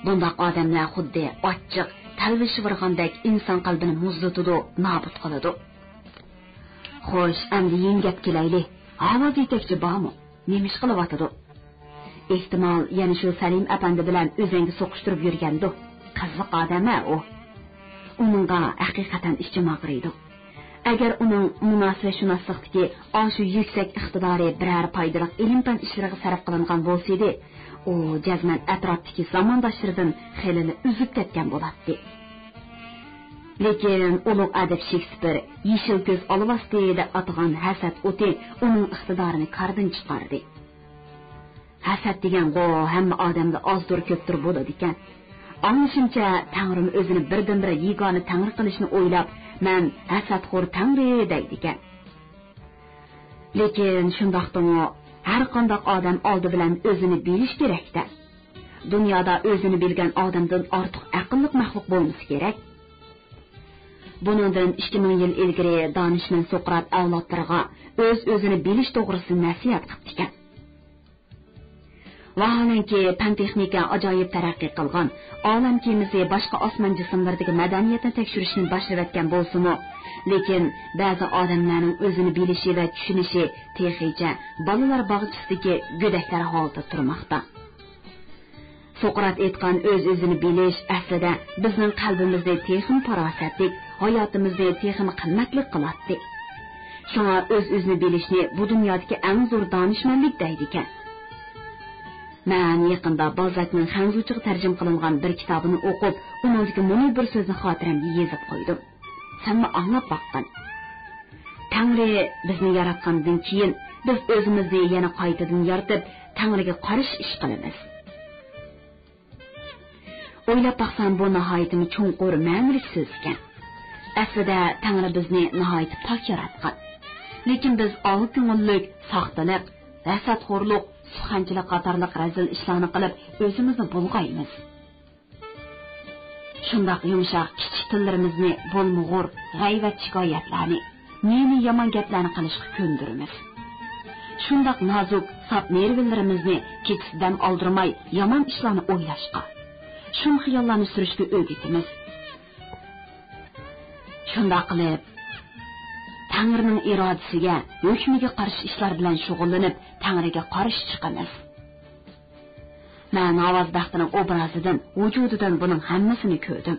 بۇنداق ئادەملەر خۇددى ئاچچىق، تەلۋىشىۋارغاندەك ئىنسان قەلبىنى مۇزلىتىدۇ، نابۇت قىلىدۇ. خوش، ئەمدى يېڭى گەپ كېلەيلى. ھاۋاز يېتەكچى بارمۇ؟ نېمە ئىش قىلىۋاتىدۇ؟ ئېھتىمال، يەنە شۇ سەلىم ئەپەندى بىلەن ئۆزەڭگە سوقۇشتۇرۇپ يۈرگەندۇ. قىزىق ئادەم-ە ئۇ. ئۇنىڭغا ھەقىقەتەن ئىچىم ئاغرىيدۇ. ئەگەر ئۇنىڭ مۇناسىۋەتشۇناسلىقتىكى ئاشۇ يۈكسەك ئىقتىدارى بىرەر پايدىلىق ئىلىم-پەن ئىشلىرىغا سەرپ قىلىنغان بولسىدى، ئۇ جەزمەن ئەتراپتىكى زامانداشلىرىدىن خېلىلا ئۈزۈپ كەتكەن بولاتتى. لېكىن ئۇلۇغ ئەدىب شېكسپىر يېشىل كۆز ئالۋاستى دەپ ئاتىغان ھەسەت ئوتى ئۇنىڭ ئىقتىدارىنى كاردىن چىقاردى. ھەسەت دېگەنغۇ ھەممە ئادەمدە ئازدۇر كۆپتۇر بولىدىكەن. ئاڭلىشىمچە، تەڭرىمۇ ئۆزىنى بىردىنبىر يېگانە تەڭرى قىلىشنى ئويلاپ، مەن ھەسەتخور تەڭرى دەيدىكەن. لېكىن شۇنداقتىمۇ، ھەر قانداق ئادەم ئالدى بىلەن ئۆزىنى بىلىش كېرەك-دە. دۇنيادا ئۆزىنى بىلگەن ئادەمدىن ئارتۇق ئەقىللىق مەخلۇق بولمىسا كېرەك. بۇنىڭدىن ئىككى مىڭ يىل ئىلگىرى دانىشمەن سوقرات ئەۋلادلىرىغا ئۆز-ئۆزىنى بىلىش توغرىسىدا نەسىھەت قىپتىكەن. ۋاھالەنكى، پەن-تېخنىكا ئاجايىپ تەرەققىي قىلغان، ئالەم كېمىسى باشقا ئاسمان جىسىملىرىدىكى مەدەنىيەتنى تەكشۈرۈشنى باشلىۋەتكەن بولسىمۇ، لېكىن بەزى ئادەملەرنىڭ ئۆزىنى بىلىشى ۋە چۈشىنىشى تېخىچە بالىلار باغچىسىدىكى گۆدەكلەر ھالىتىدە تۇرماقتا. سوقرات ئېيتقان ئۆز-ئۆزىنى بىلىش ئەسلىدە بىزنىڭ قەلبىمىزنى تېخىمۇ پاراسەتلىك، ھاياتىمىزنى تېخىمۇ قىممەتلىك قىلاتتى. شۇڭا ئۆز-ئۆزىنى بىلىشنى بۇ دۇنيادىكى ئەڭ زور دانىشمەنلىك دەيدىكەن. مەن يېقىندا بالزاكنىڭ خەنزۇچىغا تەرجىمە قىلىنغان بىر كىتابىنى ئوقۇپ، ئۇنىڭدىكى مۇنۇ بىر سۆزنى خاتىرەمگە يېزىپ قويدۇم. سەنمۇ ئاڭلاپ باققىن. تەڭرى بىزنى ياراتقاندىن كېيىن، بىز ئۆزىمىزنى يەنە قايتىدىن يارىتىپ، تەڭرىگە قارشى ئىش قىلىمىز. ئويلاپ باقسام، بۇ ناھايىتىمۇ چوڭقۇر مەنىلىك سۆز ئىكەن. ئەسلىدە تەڭرى بىزنى ناھايىتى پاك ياراتقان. لېكىن بىز ئاۋۇ كۆڭۈللۈك، ساختىلىق، ھەسەتخورلۇق، سۇخەنچىلىك قاتارلىق رەزىل ئىشلارنى قىلىپ، ئۆزىمىزنى بۇلغايمىز. شۇنداق يۇمشاق كىچىك تىللىرىمىزنى بولمىغۇر، غەيۋەت شىكايەتلەرنى، نى-نى يامان گەپلەرنى قىلىشقا كۆندۈرىمىز. شۇنداق نازۇك، ساپ نېرۋىلىرىمىزنى كېچىسى دەم ئالدۇرماي يامان ئىشلارنى ئويلاشقا، شۇم خىياللارنى سۈرۈشكە ئۆگىتىمىز. شۇنداق قىلىپ، تەڭرىنىڭ ئىرادىسىگە، ھۆكمىگە قارشى ئىشلار بىلەن شۇغۇللىنىپ، تەڭرىگە قارشى چىقىمىز. مەن ھاۋاز بەختىنىڭ ئوبرازىدىن، ۋۇجۇدىدىن بۇنىڭ ھەممىسىنى كۆردۈم.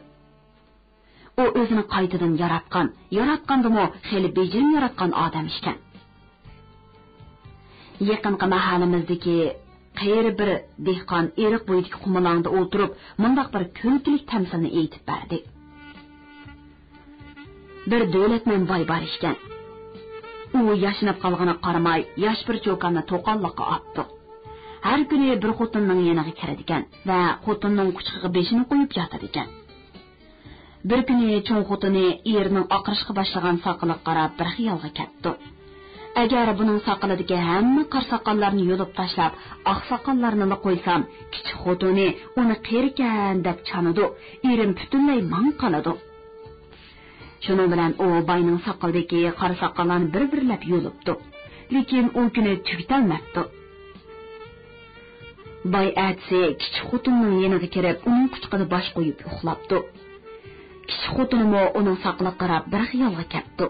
ئۇ ئۆزىنى قايتىدىن ياراتقان، ياراتقاندىمۇ خېلى بېجىرىم ياراتقان ئادەم ئىكەن. يېقىنقى مەھەللىمىزدىكى قېرى بىر دېھقان ئېرىق بويىدىكى قۇمۇلاڭدا ئولتۇرۇپ، مۇنداق بىر كۈلكىلىك تەمسىلنى ئېيتىپ بەردى. بىر دۆلەتمەن باي بار ئىكەن. ئۇ ياشىنىپ قالغىنىغا قارىماي، ياش بىر چوكاننى توقاللىققا ئاپتۇ. ھەر كۈنى بىر خوتۇننىڭ يېنىغا كىرىدىكەن ۋە خوتۇننىڭ قۇچىقىغا بېشىنى قويۇپ ياتىدىكەن. بىر كۈنى چوڭ خوتۇنى ئېرىنىڭ ئاقىرىشقا باشلىغان ساقىلىغا قاراپ بىر خىيالغا كەپتۇ. ئەگەر بۇنىڭ ساقىلىدىكى ھەممە قارا ساقاللارنى يۇلۇپ تاشلاپ، ئاق ساقاللارنىلا قويسام، كىچىك خوتۇنى ئۇنى قېرىكەن دەپ چانىدۇ، ئېرىم پۈتۈنلەي ماڭا قالىدۇ. شۇنىڭ بىلەن ئۇ باينىڭ ساقىلىدىكى قارا ساقاللارنى بىر-بىرلەپ يۇلۇپتۇ. لېكىن ئۇ كۈنى تۈگىتەلمەپتۇ. باي ئەتىسى كىچىك خوتۇننىڭ يېنىغا كىرىپ، ئۇنىڭ قۇچىقىدا باش قويۇپ ئۇخلاپتۇ. كىچىك خوتۇنىمۇ ئۇنىڭ ساقىلىغا قاراپ بىر خىيالغا كەپتۇ.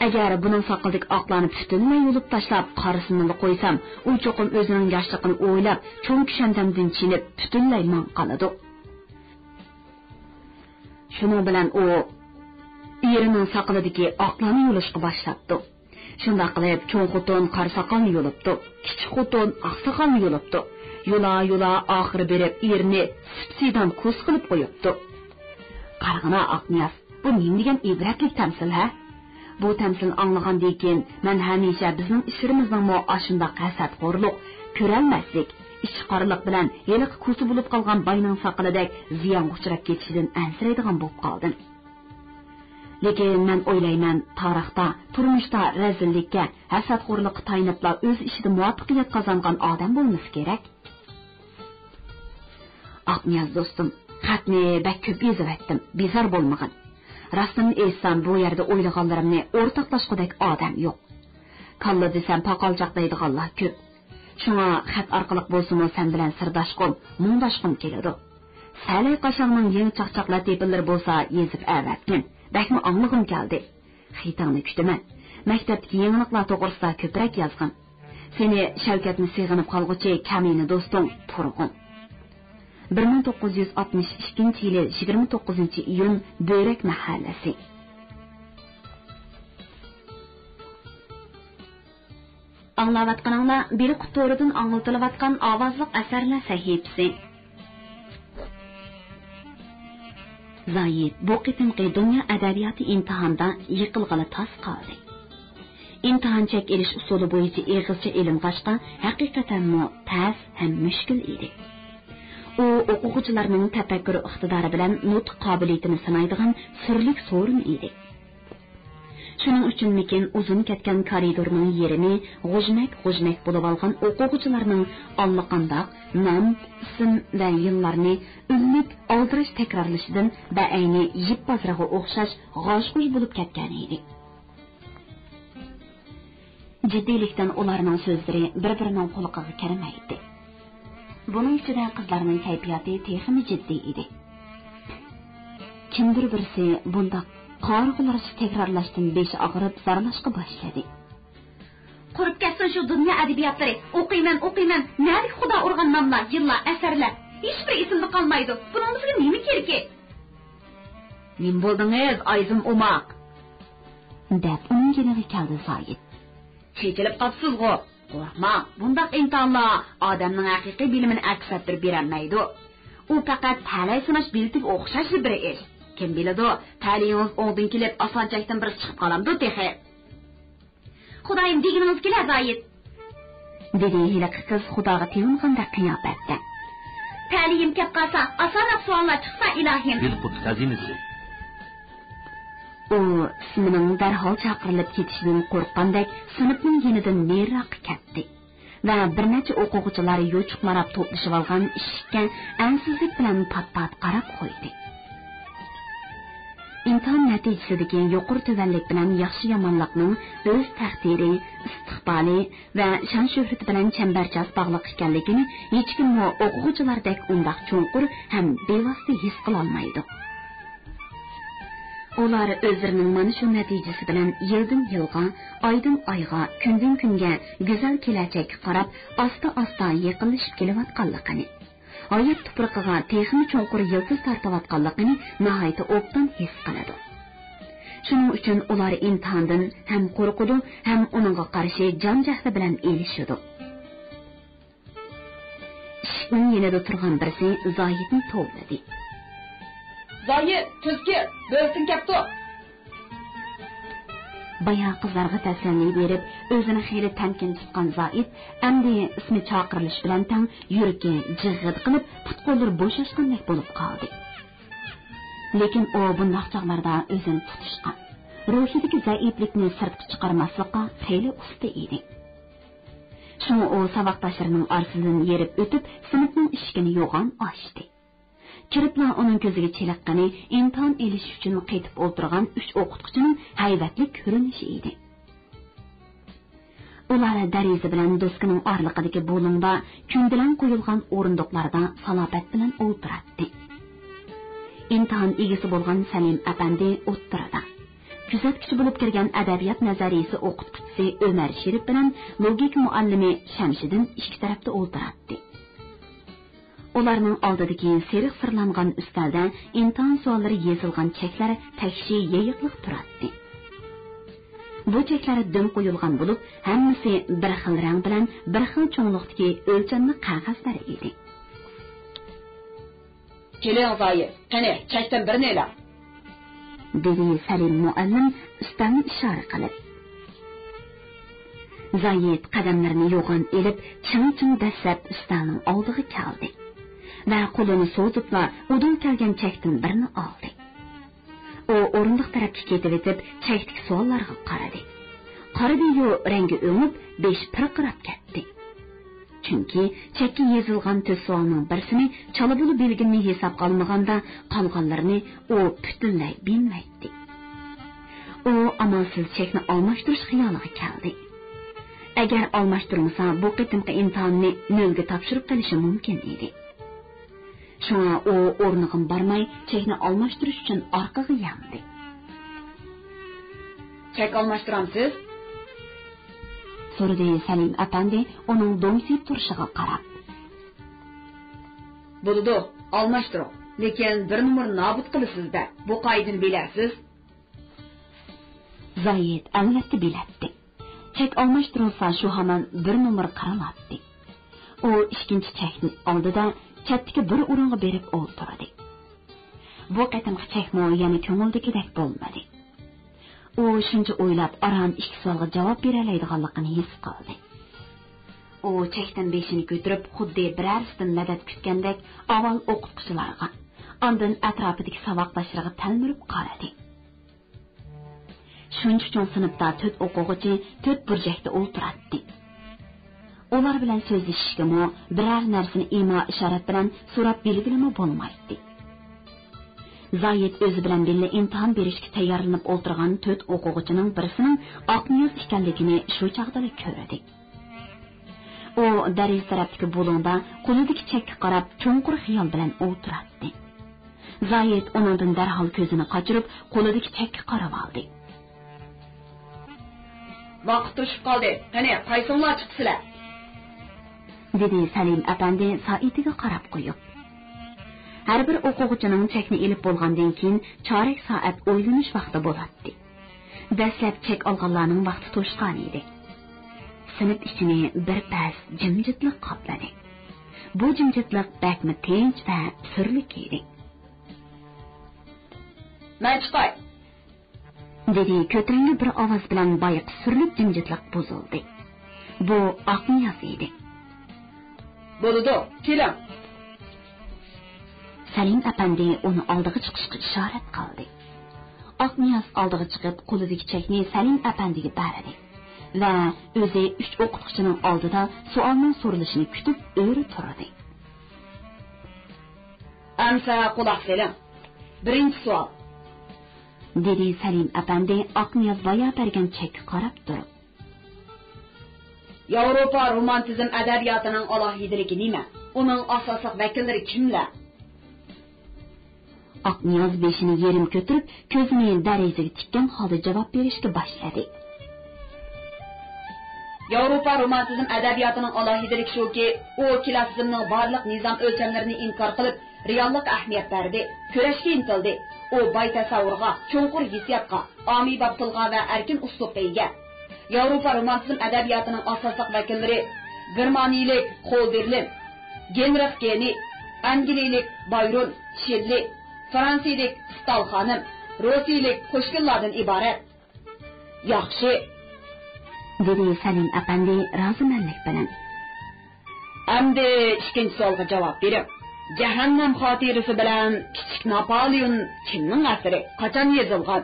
ئەگەر بۇنىڭ ساقىلىدىكى ئاقلارنى پۈتۈنلەي يۇلۇپ تاشلاپ، قارىسىنىلا قويسام، ئۇ چوقۇم ئۆزىنىڭ ياشلىقىنى ئويلاپ، چوڭ كۈشەندەمدىن چېنىپ، پۈتۈنلەي ماڭا قالىدۇ. شۇنىڭ بىلەن ئۇ ئېرىنىڭ ساقىلىدىكى ئاقلارنى يۇلۇشقا باشلاپتۇ. شۇنداق قىلىپ، چوڭ خوتۇن قارا ساقالنى يۇلۇپتۇ، كىچىك خوتۇن ئاق ساقالنى يۇلۇپتۇ. يۇلا-يۇلا ئاخىرى بېرىپ ئېرىنى سىپسىيدام كوسا قىلىپ قويۇپتۇ. قارىغىنا، ئاقنىياز، بۇ نېمە دېگەن ئىبرەتلىك تەمسىل، ھە؟ بۇ تەمسىلنى ئاڭلىغاندىن كېيىن، مەن ھەمىشە بىزنىڭ ئىچىمىزنىڭمۇ ئاشۇنداق ھەسەتخورلۇق، كۆرەلمەسلىك، ئىچى قارىلىق بىلەن ھېلىقى كوسا بولۇپ قالغان باينىڭ ساقىلىدەك زىيانغا ئۇچراپ كېتىشىدىن ئەنسىرەيدىغان بولۇپ قالدىم. لېكىن مەن ئويلايمەن، تارىختا، تۇرمۇشتا رەزىللىككە، ھەسەتخورلۇققا تايىنىپلا ئۆز ئىچىدە مۇۋەپپەقىيەت قازانغان ئادەم بولمىسا كېرەك. ئاقنىياز دوستۇم، خەتنى بەك كۆپ يېزىۋەتتىم، بىزار بولمىغىن. راستىنى ئېيتسام، بۇ يەردە ئويلىغانلىرىمنى ئورتاقلاشقۇدەك ئادەم يوق. كاللا دېسەم، پاقالچاق دەيدىغانلار كۆپ. شۇڭا خەت ئارقىلىق بولسىمۇ سەن بىلەن سىرداشقۇم، مۇڭداشقۇم كېلىدۇ. سەلەي قاشاڭنىڭ يېڭى چاقچاق لەتىپىلىرى بولسا يېزىپ ئەۋەتكىن. بەكمۇ ئاڭلىغۇم كەلدى. خېتىڭنى كۈتىمەن. مەكتەپتىكى يېڭىلىقلار توغرىسىدا كۆپرەك يازغىن. سېنى شەۋكەتنى سېغىنىپ قالغۇچى كەمىنە دوستۇڭ تۇرغۇن. بىر مىڭ توققۇز يۈز ئاتمىش ئىككىنچى يىلى يىگىرمە توققۇزىنچى ئىيۇن، بۆرەك مەھەللىسى. ئاڭلاۋاتقىنىڭلار بىلقۇت تورىدىن ئاڭلىتىلىۋاتقان ئاۋازلىق ئەسەرلەر سەھىپىسى. زايىت بۇ قېتىمقى دۇنيا ئەدەبىياتى ئىمتىھانىدا يىقىلغىلى تاس قالدى. ئىمتىھان چەك ئېلىش ئۇسۇلى بويىچە ئېغىزچە ئېلىنغاچقا، ھەقىقەتەنمۇ تەس ھەم مۈشكۈل ئىدى. ئۇ ئوقۇغۇچىلارنىڭ تەپەككۇر ئىقتىدارى بىلەن نۇتۇق قابىلىيىتىنى سىنايدىغان سۈرلۈك سورۇن ئىدى. شۇنىڭ ئۈچۈنمىكىن، ئۇزۇن كەتكەن كارىدورنىڭ يېرىمى غۇژمەك-غۇژمەك بولۇۋالغان ئوقۇغۇچىلارنىڭ ئاللىقانداق نام، ئىسىم ۋە يىللارنى ئۈنلۈك ئالدىراش تەكرارلىشىدىن بەئەينى يىپ بازىرىغا ئوخشاش غاژ-غۇژ بولۇپ كەتكەن ئىدى. جىددىيلىكتىن ئۇلارنىڭ سۆزلىرى بىر-بىرىنىڭ قۇلىقىغا كىرمەيتتى. بۇنىڭ ئىچىدە قىزلارنىڭ كەيپىياتى تېخىمۇ جىددىي ئىدى. كىمدۇر بىرسى بۇنداق قارىغۇلارچە تەكرارلاشتىن بېشى ئاغرىپ زارلاشقا باشلىدى. قۇرۇپ كەتسۇن شۇ دۇنيا ئەدەبىياتلىرى! ئوقۇيمەن، ئوقۇيمەن! نەدىكى خۇدا ئۇرغان ناملار، يىللار، ئەسەرلەر؟ ھېچبىرى ئېسىمدە قالمايدۇ. بۇنىڭدىن بىزگە نېمە كېرىكى؟ نېمە بولدىڭىز، ئايزىم ئوماق؟ دەپ ئۇنىڭ يېنىغا كەلدى زايىت. چېچىلىپ قاپسىزغۇ؟ قورقماڭ، بۇنداق ئىمتىھانلار ئادەمنىڭ ھەقىقىي بىلىمىنى ئەكس ئەتتۈرۈپ بېرەلمەيدۇ. ئۇ پەقەت تەلەي سىناش بېلىتىگە ئوخشاشلا بىر ئىش. كىم بىلىدۇ، تەلىيىڭىز ئوڭدىن كېلىپ، ئاسان چەكتىن بىرسى چىقىپ قالامدۇ تېخى. خۇدايىم، دېگىنىڭىز كېلە، زايىت! دېدى ھېلىقى قىز خۇداغا تېۋىنغاندەك قىياپەتتە. تەلىيىم كەپ قالسا، ئاسانراق سوئاللار چىقسا، ئىلاھىم! دىلقۇت خەزىنىسى. ئۇ ئىسمىنىڭ دەرھال چاقىرىلىپ كېتىشىدىن قورققاندەك سىنىپنىڭ يېنىدىن نېرىراققا كەتتى ۋە بىر نەچچە ئوقۇغۇچىلار يوچۇق ماراپ توپلىشىۋالغان ئىشىككە ئەنسىزلىك بىلەن پات-پات قاراپ قويدى. ئىمتىھان نەتىجىسىدىكى يۇقىرى تۆۋەنلىك بىلەن ياخشى يامانلىقنىڭ ئۆز تەقدىرى، ئىستىقبالى ۋە شان-شۆھرىتى بىلەن چەمبەرچاس باغلىق ئىكەنلىكىنى ھېچكىممۇ ئوقۇغۇچىلاردەك ئۇنداق چوڭقۇر ھەم بىۋاسىتە ھېس قىلالمايدۇ. ئۇلار ئۆزلىرىنىڭ مانا شۇ نەتىجىسى بىلەن يىلدىن يىلغا، ئايدىن ئايغا، كۈندىن كۈنگە گۈزەل كېلەچەككە قاراپ ئاستا-ئاستا يېقىنلىشىپ كېلىۋاتقانلىقىنى، ھايات تۇپرىقىغا تېخىمۇ چوڭقۇر يىلتىز تارتىۋاتقانلىقىنى ناھايىتى ئوبدان ھېس قىلىدۇ. شۇنىڭ ئۈچۈن ئۇلار ئىمتىھاندىن ھەم قورقىدۇ، ھەم ئۇنىڭغا قارشى جان-جەھلى بىلەن ئېلىشىدۇ. ئىشىكنىڭ يېنىدا تۇرغان بىرسى زاھىتنى توۋلىدى. زاھىت، تېز كىر، بۆلىتىڭ كەپتۇ! بايا قىزلارغا تەسەللى بېرىپ، ئۆزىنى خېلى تەمكىن تۇتقان زاھىت ئەمدى ئىسمى چاقىرىلىش بىلەن تەڭ يۈرىكى جىغغىدە قىلىپ، پۇت-قوللىرى بوشاشقاندەك بولۇپ قالدى. لېكىن ئۇ بۇنداق چاغلاردا ئۆزىنى تۇتۇشقا، روھىدىكى زەئىپلىكنى سىرتقا چىقارماسلىققا خېلى ئۇستا ئىدى. شۇڭا ئۇ ساۋاقداشلىرىنىڭ ئارىسىدىن يېرىپ ئۆتۈپ، سىنىپنىڭ ئىشىكىنى يوغان ئاچتى. كىرىپلا ئۇنىڭ كۆزىگە چېلىققىنى ئىمتىھان ئېلىش ئۈچۈن قېتىپ ئولتۇرغان ئۈچ ئوقۇتقۇچىنىڭ ھەيۋەتلىك كۆرۈنۈشى ئىدى. ئۇلار دېرىزە بىلەن دوسكىنىڭ ئارىلىقىدىكى بۇلۇڭدا، كۈندىلەڭ قويۇلغان ئورۇندۇقلاردا سالاپەت بىلەن ئولتۇراتتى. ئىمتىھان ئىگىسى بولغان سەلىم ئەپەندى ئوتتۇرىدا. كۆزەتكۈچى بولۇپ كىرگەن ئەدەبىيات نەزەرىيىسى ئوقۇتقۇچىسى ئۆمەر شېرىپ بىلەن لوگىكا مۇئەللىمى شەمشىدىن ئىككى تەرەپتە ئولتۇراتتى. ئۇلارنىڭ ئالدىدىكى سېرىق سىرلانغان ئۈستەلدە ئىمتىھان سوئاللىرى يېزىلغان چەكلەر تەكشى يېيىقلىق تۇراتتى. بۇ چەكلەر دۈم قويۇلغان بولۇپ، ھەممىسى بىر خىل رەڭ بىلەن بىر خىل چوڭلۇقتىكى ئۆلچەملىك قەغەزلەر ئىدى. كېلىڭ زاھىت، قېنى، چەكتىن بىرنى ئېلىڭ! دېدى سەلىم مۇئەللىم ئۈستەلنى ئىشارە قىلىپ. زاھىت قەدەملىرىنى يوغان ئېلىپ، چىڭ-چىڭ دەسسەپ ئۈستەلنىڭ ئالدىغا كەلدى ۋە قولىنى سوزۇپلا ئۇدۇل كەلگەن چەكتىن بىرنى ئالدى. ئۇ ئورۇندۇق تەرەپكە كېتىۋېتىپ، چەكتىكى سوئاللارغا قارىدى. قارىدى-يۇ، رەڭگى ئۆڭۈپ، بېشى پىرقىراپ كەتتى. چۈنكى چەككە يېزىلغان تۆت سوئالنىڭ بىرسىنى چالا بولا بىلگىنىنى ھېسابقا ئالمىغاندا، قالغانلىرىنى ئۇ پۈتۈنلەي بىلمەيتتى. ئۇ ئامالسىز چەكنى ئالماشتۇرۇش خىيالىغا كەلدى. ئەگەر ئالماشتۇرمىسا، بۇ قېتىمقى ئىمتىھاننى نۆلگە تاپشۇرۇپ قېلىشى مۇمكىن ئىدى. شۇڭا ئۇ ئورنىغىمۇ بارماي، چەكنى ئالماشتۇرۇش ئۈچۈن ئارقىغا ياندى. چەك ئالماشتۇرامسىز؟ سورىدى سەلىم ئەپەندى ئۇنىڭ دوڭسىيىپ تۇرۇشىغا قاراپ. بولىدۇ، ئالماشتۇرۇڭ. لېكىن بىر نومۇر نابۇت قىلىسىز-دە، بۇ قائىدىنى بىلەرسىز. زايىت ئەلۋەتتە بىلەتتى. چەك ئالماشتۇرۇلسا، شۇ ھامان بىر نومۇر قىرىلاتتى. ئۇ ئىككىنچى چەكنى ئالدى-دە، چەتتىكى بىر ئورۇنغا بېرىپ ئولتۇردى. بۇ قېتىمقى چەكمۇ يەنە كۆڭۈلدىكىدەك بولمىدى. ئۇ شۇنچە ئويلاپ، ئاران ئىككى سوئالغا جاۋاب بېرەلەيدىغانلىقىنى ھېس قىلدى. ئۇ چەكتىن بېشىنى كۆتۈرۈپ، خۇددى بىرەرسىدىن مەدەت كۈتكەندەك، ئاۋۋال ئوقۇتقۇچىلارغا، ئاندىن ئەتراپىدىكى ساۋاقداشلىرىغا تەلمۈرۈپ قارىدى. شۇنچە چوڭ سىنىپتا تۆت ئوقۇغۇچى تۆت بۇرجەكتە ئولتۇراتتى. ئۇلار بىلەن سۆزلىشىشكىمۇ، بىرەر نەرسىنى ئىما-ئىشارەت بىلەن سوراپ بىلگىلىمۇ بولمايتتى. زايىت ئۆزى بىلەن بىللە ئىمتىھان بېرىشكە تەييارلىنىپ ئولتۇرغان تۆت ئوقۇغۇچىنىڭ بىرسىنىڭ ئاقنىياز ئىكەنلىكىنى شۇ چاغدىلا كۆردى. ئۇ دېرىزە تەرەپتىكى بۇلۇڭدا قولىدىكى چەككە قاراپ چوڭقۇر خىيال بىلەن ئولتۇراتتى. زايىت ئۇنىڭدىن دەرھال كۆزىنى قاچۇرۇپ، قولىدىكى چەككە قارىۋالدى. ۋاقىت توشۇپ قالدى. قېنى، قايسىڭلار چىقىسىلەر؟ دېدى سەلىم ئەپەندى سائىتىگە قاراپ قويۇپ. ھەر بىر ئوقۇغۇچىنىڭ چەكنى ئېلىپ بولغاندىن كېيىن چارەك سائەت ئويلىنىش ۋاقتى بولاتتى. دەسلەپ چەك ئالغانلارنىڭ ۋاقتى توشقان ئىدى. سىنىپ ئىچىنى بىر پەس جىمجىتلىق قاپلىدى. بۇ جىمجىتلىق بەكمۇ تىنچ ۋە سۈرلۈك ئىدى. مەن چىقاي، دېدى كۆتۈرەڭگۈ بىر ئاۋاز بىلەن. بايىقى سۈرلۈك جىمجىتلىق بۇزۇلدى. بۇ ئاقنىياز ئىدى. بولىدۇ، كېلىڭ. سەلىم ئەپەندى ئۇنى ئالدىغا چىقىشقا ئىشارەت قىلدى. ئاقنىياز ئالدىغا چىقىپ، قولىدىكى چەكنى سەلىم ئەپەندىگە بەردى ۋە ئۆزى ئۈچ ئوقۇتقۇچىنىڭ ئالدىدا سوئالنىڭ سورىلىشىنى كۈتۈپ ئۆرە تۇردى. ئەمسە قۇلاق سېلىڭ. بىرىنچى سوئال، دېدى سەلىم ئەپەندى ئاقنىياز بايا بەرگەن چەككە قاراپ تۇرۇپ. ياۋروپا رومانتىزم ئەدەبىياتىنىڭ ئالاھىدىلىكى نېمە؟ ئۇنىڭ ئاساسلىق ۋەكىللىرى كىملەر؟ ئاقنىياز بېشىنى يېرىم كۆتۈرۈپ، كۆزىنى دېرىزىگە تىككەن ھالدا جاۋاب بېرىشكە باشلىدى. ياۋروپا رومانتىزم ئەدەبىياتىنىڭ ئالاھىدىلىكى شۇكى، ئۇ كلاسسىزمنىڭ بارلىق نىزام ئۆلچەملىرىنى ئىنكار قىلىپ، رېئاللىققا ئەھمىيەت بەردى، كۈرەشكە ئىنتىلدى. ئۇ باي تەسەۋۋۇرغا، چوڭقۇر ھېسسىياتقا، ئاممىباب تىلغا ۋە ئەركىن ئۇسلۇبقا ئىگە. ياۋروپا رومانتىزم ئەدەبىياتىنىڭ ئاساسلىق ۋەكىللىرى گېرمانىيىلىك خولدېرلىن، گېنرىخ گېنى، ئەنگلىيىلىك بايرون، شېللې، فرانسىيىلىك ستال خانىم، روسىيىلىك پۇشكىنلاردىن ئىبارەت. ياخشى، دېدى سەلىم ئەپەندى رازىمەنلىك بىلەن. ئەمدى ئىككىنچى سوئالغا جاۋاب بېرىڭ. جەھەننەم خاتىرىسى بىلەن كىچىك ناپالېئون كىمنىڭ ئەسىرى؟ قاچان يېزىلغان؟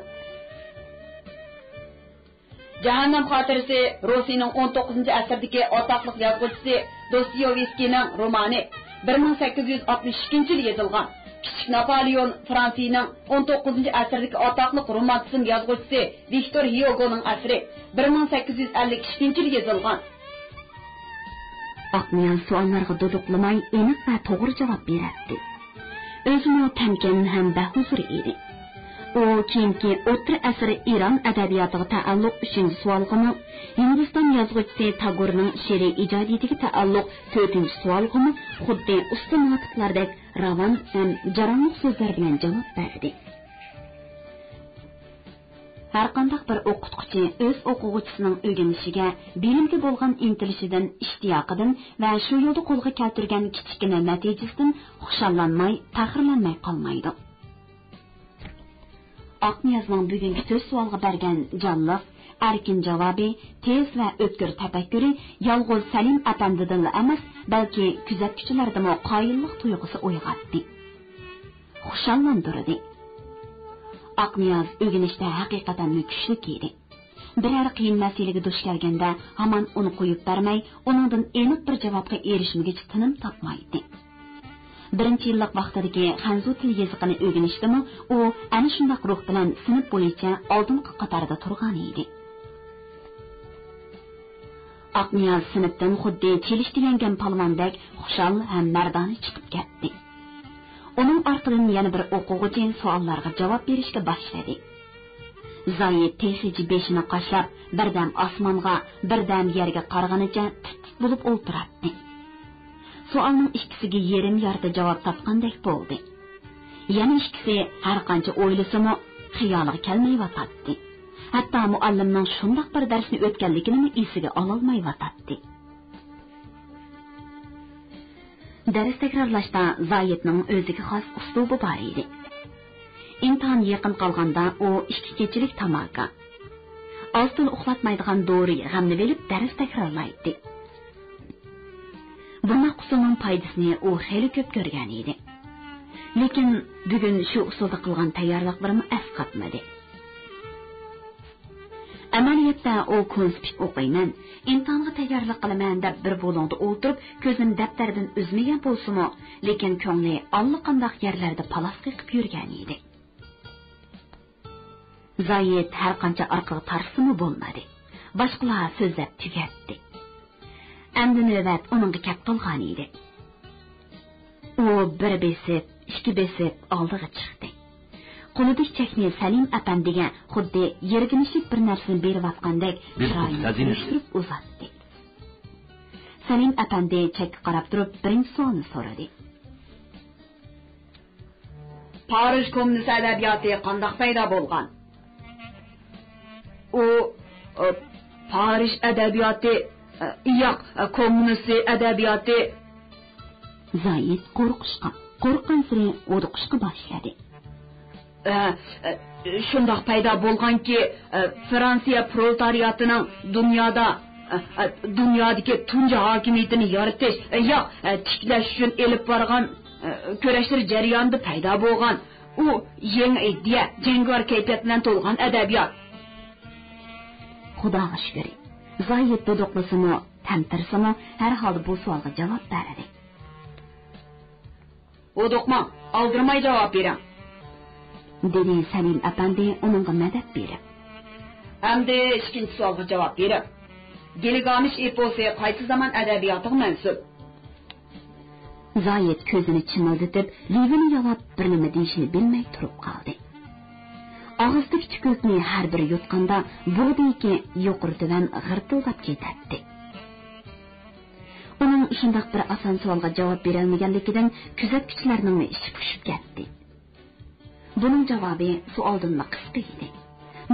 جەھەننەم خاتىرىسى روسىيىنىڭ ئون توققۇزىنچى ئەسىردىكى ئاتاقلىق يازغۇچىسى دوستويېۋسكىينىڭ رومانى، بىر مىڭ سەككىز يۈز ئاتمىش ئىككىنچى يىلى يېزىلغان. كىچىك ناپالېئون فرانسىيىنىڭ ئون توققۇزىنچى ئەسىردىكى ئاتاقلىق رومانتىزم يازغۇچىسى ۋىكتور ھيوگونىڭ ئەسىرى، بىر مىڭ سەككىز يۈز ئەللىك ئىككىنچى يىلى يېزىلغان. ئاقنىياز سوئاللارغا دۇدۇقلىماي، ئېنىق ۋە توغرا جاۋاب بېرەتتى. ئۆزىمۇ تەمكىن ھەم بەھۇزۇر ئىدى. ئۇ كېيىنكى ئوتتۇرا ئەسىر ئىران ئەدەبىياتىغا تەئەللۇق ئۈچىنچى سوئالغىمۇ، ھىندىستان يازغۇچىسى تاگورنىڭ شېئىرىي ئىجادىيىتىگە تەئەللۇق تۆتىنچى سوئالغىمۇ خۇددى ئۇستا ناتىقلاردەك راۋان ھەم جاراڭلىق سۆزلەر بىلەن جاۋاب بەردى. ھەرقانداق بىر ئوقۇتقۇچى ئۆز ئوقۇغۇچىسىنىڭ ئۆگىنىشىگە، بىلىمگە بولغان ئىنتىلىشىدىن، ئىشتىياقىدىن ۋە شۇ يولدا قولغا كەلتۈرگەن كىچىككىنە نەتىجىسىدىن خۇشاللانماي، پەخىرلەنمەي قالمايدۇ. ئاقنىيازنىڭ بۈگۈنكى تۆت سوئالغا بەرگەن جانلىق، ئەركىن جاۋابى، تېز ۋە ئۆتكۈر تەپەككۇرى يالغۇز سەلىم ئەپەندىدىنلا ئەمەس، بەلكى كۆزەتكۈچىلەردىمۇ قايىللىق تۇيغۇسى ئويغاتتى. خۇشاللاندۇردى. ئاقنىياز ئۆگىنىشتە ھەقىقەتەنمۇ كۈچلۈك ئىدى. بىرەر قىيىن مەسىلىگە دۇچ كەلگەندە، ھامان ئۇنى قويۇپ بەرمەي، ئۇنىڭدىن ئېنىق بىر جاۋابقا ئېرىشمىگۈچە تىنىم تاپمايتتى. بىرىنچى يىللىق ۋاقتىدىكى خەنزۇ تىل يېزىقىنى ئۆگىنىشتىمۇ ئۇ ئەنە شۇنداق روھ بىلەن سىنىپ بويىچە ئالدىنقى قاتاردا تۇرغان ئىدى. ئاقنىياز سىنىپتىن خۇددى چېلىشتە يەڭگەن پالۋاندەك خۇشال ھەم مەردانە چىقىپ كەتتى. ئۇنىڭ ئارقىدىن يەنە بىر ئوقۇغۇچى سوئاللارغا جاۋاب بېرىشكە باشلىدى. زايىت تېخىچە بېشىنى قاشلاپ، بىردەم ئاسمانغا، بىردەم يەرگە قارىغىنىچە تىت-تىت بولۇپ ئولتۇراتتى. سوئالنىڭ ئىككىسىگە يېرىم يارتى جاۋاب تاپقاندەك بولدى. يەنە ئىككىسى ھەرقانچە ئويلىسىمۇ، خىيالىغا كەلمەيۋاتاتتى. ھەتتا مۇئەللىمنىڭ شۇنداق بىر دەرسنى ئۆتكەنلىكىنىمۇ ئېسىگە ئالالمايۋاتاتتى. دەرس تەكرارلاشتا زايىتنىڭ ئۆزىگە خاس ئۇسلۇبى بار ئىدى. ئىمتىھان يېقىن قالغاندا ئۇ ئىككى كېچىلىك تاماكا، ئاز-تولا ئۇخلاتمايدىغان دورا يىغامنى بىلىپ دەرس تەكرارلايتتى. بۇنداق ئۇسۇلنىڭ پايدىسىنى ئۇ خېلى كۆپ كۆرگەن ئىدى. لېكىن بۈگۈن شۇ ئۇسۇلدا قىلغان تەييارلىقلىرىمۇ ئەسقاتمىدى. ئەمەلىيەتتە ئۇ كونسپىت ئوقۇيمەن، ئىمتىھانغا تەييارلىق قىلىمەن دەپ بىر بۇلۇڭدا ئولتۇرۇپ، كۆزىنى دەپتەردىن ئۈزمىگەن بولسىمۇ، لېكىن كۆڭلى ئاللىقانداق يەرلەردە پالاس قېقىپ يۈرگەن ئىدى. زايىت ھەرقانچە ئارقىغا تارتسىمۇ بولمىدى. باشقىلار سۆزلەپ تۈگەتتى. ئەمدى نۆۋەت ئۇنىڭغا كەپ قالغان ئىدى. ئۇ بىر بېسىپ، ئىككى بېسىپ ئالدىغا چىقتى. قولىدىكى چەكنى سەلىم ئەپەندىگە خۇددى يىرگىنىشىپ بىر نەرسىنى بېرىۋاتقاندەك بىز بۇ چىرايىنى خەزىنىنى كۈلۈشتۈرۈپ ئۇزاتتى. سەلىم ئەپەندى چەككە قاراپ تۇرۇپ بىرىنچى سوئالنى سورىدى. پارىژ كوممۇنىست ئەدەبىياتى قانداق پەيدا بولغان؟ ئۇ، ئۇ، پارىژ ئەدەبىياتى، ئە، ياق، ئە، كوممۇنىست ئەدەبىياتى. زايىت قورقۇشقا، قورققانسېرى ھودۇقۇشقا باشلىدى. ئە، ئە، شۇنداق پەيدا بولغانكى، ئە، فرانسىيە پرولېتارىياتىنىڭ دۇنيادا، ئە، ئە، دۇنيادىكى تۇنجى ھاكىمىيىتىنى يارىتىش، ئە، ياق، ئە، تىكلەش ئۈچۈن ئېلىپ بارغان، ئە، كۈرەشلىرى جەريانىدا پەيدا بولغان. ئۇ يېڭى ئىدىيە، جەڭگىۋار كەيپىيات بىلەن تولغان ئەدەبىيات. خۇداغا شۈكرى، زايىت دۇدۇقلىسىمۇ، تەمتىرىسىمۇ، ھەر ھالدا بۇ سوئالغا جاۋاب بەردى. ھودۇقماڭ، ئالدىرىماي جاۋاب بېرىڭ، دېدى سەلىم ئەپەندى ئۇنىڭغا مەدەت بېرىپ. ئەمدى ئىككىنچى سوئالغا جاۋاب بېرىڭ. گىلگامېش ئېپوسى قايسى زامان ئەدەبىياتىغا مەنسۇپ؟ زايىت كۆزىنى چىمىلدىتىپ، لېۋىنى يالاپ، بىر نېمە دېيىشىنى بىلمەي تۇرۇپ قالدى. ئاغزىدىكى تۈكۈلتىنى ھەر بىر يۇتقاندا، بۇغدىكى يۇقىرى-تۆۋەن غىرتىلداپ كېتەتتى. ئۇنىڭ شۇنداق بىر ئاسان سوئالغا جاۋاب بېرەلمىگەنلىكىدىن كۆزەتكۈچىلەرنىڭ ئىچى پۇشۇپ كەتتى. بۇنىڭ جاۋابى سوئالدىنلا قىسقا ئىدى.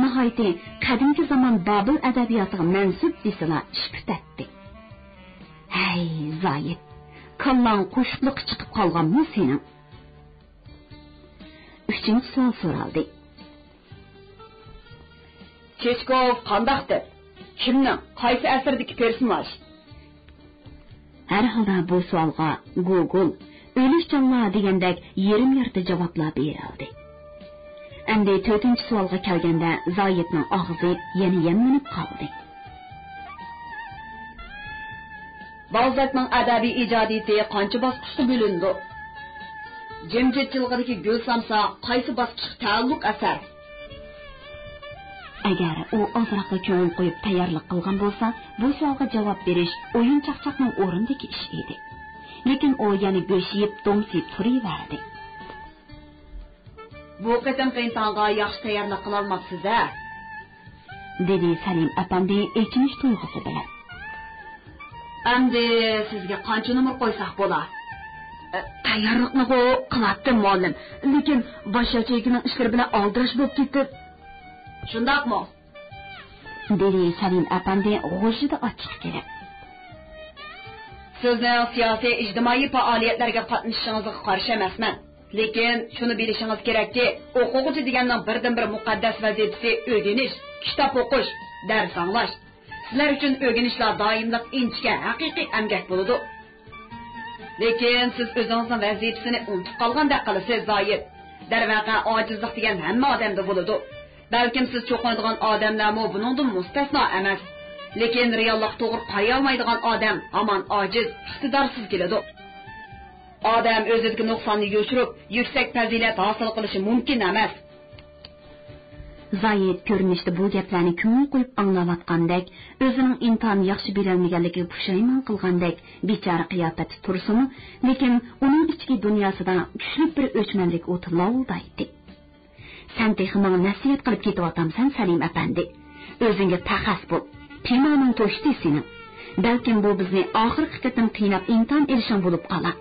ناھايىتى قەدىمكى زامان بابىل ئەدەبىياتىغا مەنسۇپ دېسىلا ئىش پۈتەتتى. ھەي، زايىت، كاللاڭ قوشۇقلۇققا چىقىپ قالغانمۇ سېنىڭ؟ ئۈچىنچى سوئال سورالدى. چېچكوف قانداق تىپ؟ كىمنىڭ، قايسى ئەسىردىكى پېرسوناژ؟ ھەر ھالدا بۇ سوئالغا گوگول، ئۆلۈشچانلار دېگەندەك يېرىم يارتى جاۋابلار بېرىلدى. ئەمدى تۆتىنچى سوئالغا كەلگەندە، زايىتنىڭ ئاغزى يەنە يەملىنىپ قالدى. بالزاكنىڭ ئەدەبىي ئىجادىيىتى قانچە باسقۇچقا بۆلۈنىدۇ؟ جىمجىت جىلغىدىكى گۈل سامسا قايسى باسقۇچقا تەئەللۇق ئەسەر؟ ئەگەر ئۇ ئازراقلا كۆڭۈل قويۇپ تەييارلىق قىلغان بولسا، بۇ سوئالغا جاۋاب بېرىش ئويۇن-چاقچاقنىڭ ئورنىدىكى ئىش ئىدى. لېكىن ئۇ يەنە گۆش يەپ، دومسىيىپ تۇرۇۋەردى. بۇ قېتىمقى ئىمتىھانغا ياخشى تەييارلىق قىلالماپسىز-ھە؟ دېدى سەلىم ئەپەندى ئېچىنىش تۇيغۇسى بىلەن. ئەمدى سىزگە قانچە نومۇر قويساق بولا؟ ئە، تەييارلىقنىغۇ قىلاتتىم، مۇئەللىم. لېكىن باش ياچېيكىنىڭ ئىشلىرى بىلەن ئالدىراش بولۇپ كېتىپ. شۇنداقمۇ؟ دېدى سەلىم ئەپەندى غۇژژىدە ئاچچىقى كېلىپ. سىزنىڭ سىياسىي، ئىجتىمائىي پائالىيەتلەرگە قاتنىشىشىڭىزغا قارشى ئەمەسمەن. لېكىن شۇنى بىلىشىڭىز كېرەككى، ئوقۇغۇچى دېگەننىڭ بىردىنبىر مۇقەددەس ۋەزىپىسى ئۆگىنىش، كىتاب ئوقۇش، دەرس ئاڭلاش. سىلەر ئۈچۈن ئۆگىنىشلا دائىملىق ئىنچىكە، ھەقىقىي ئەمگەك بولىدۇ. لېكىن سىز ئۆزىڭىزنىڭ ۋەزىپىسىنى ئۇنتۇپ قالغاندەك قىلىسىز، زايىت. دەرۋەقە، ئاجىزلىق دېگەن ھەممە ئادەمدە بولىدۇ. بەلكىم سىز چوقۇنىدىغان ئادەملەرمۇ بۇنىڭدىن مۇستەسنا ئەمەس. لېكىن رېئاللىققا توغرا قارىيالمايدىغان ئادەم ھامان ئاجىز، ئىقتىدارسىز كېلىدۇ. ئادەم ئۆزىدىكى نۇقساننى يوشۇرۇپ، يۈكسەك پەزىلەت ھاسىل قىلىشى مۇمكىن ئەمەس. زايىت كۆرۈنۈشتە بۇ گەپلەرنى كۆڭۈل قويۇپ ئاڭلاۋاتقاندەك، ئۆزىنىڭ ئىمتىھان ياخشى بېرەلمىگەنلىكىگە پۇشايمان قىلغاندەك بىچارە قىياپەتتە تۇرسىمۇ، لېكىن ئۇنىڭ ئىچكى دۇنياسىدا كۈچلۈك بىر ئۆچمەنلىك ئوتى لاۋۇلدايتتى. سەن تېخى ماڭا نەسىھەت قىلىپ كېتىۋاتامسەن، سەلىم ئەپەندى. ئۆزۈڭگە پەخەس بول. پىمانىڭ توشتى سېنىڭ. بەلكىم بۇ بىزنى ئاخىرقى قېتىم قىيناپ ئىمتىھان ئېلىشىڭ بولۇپ قالار.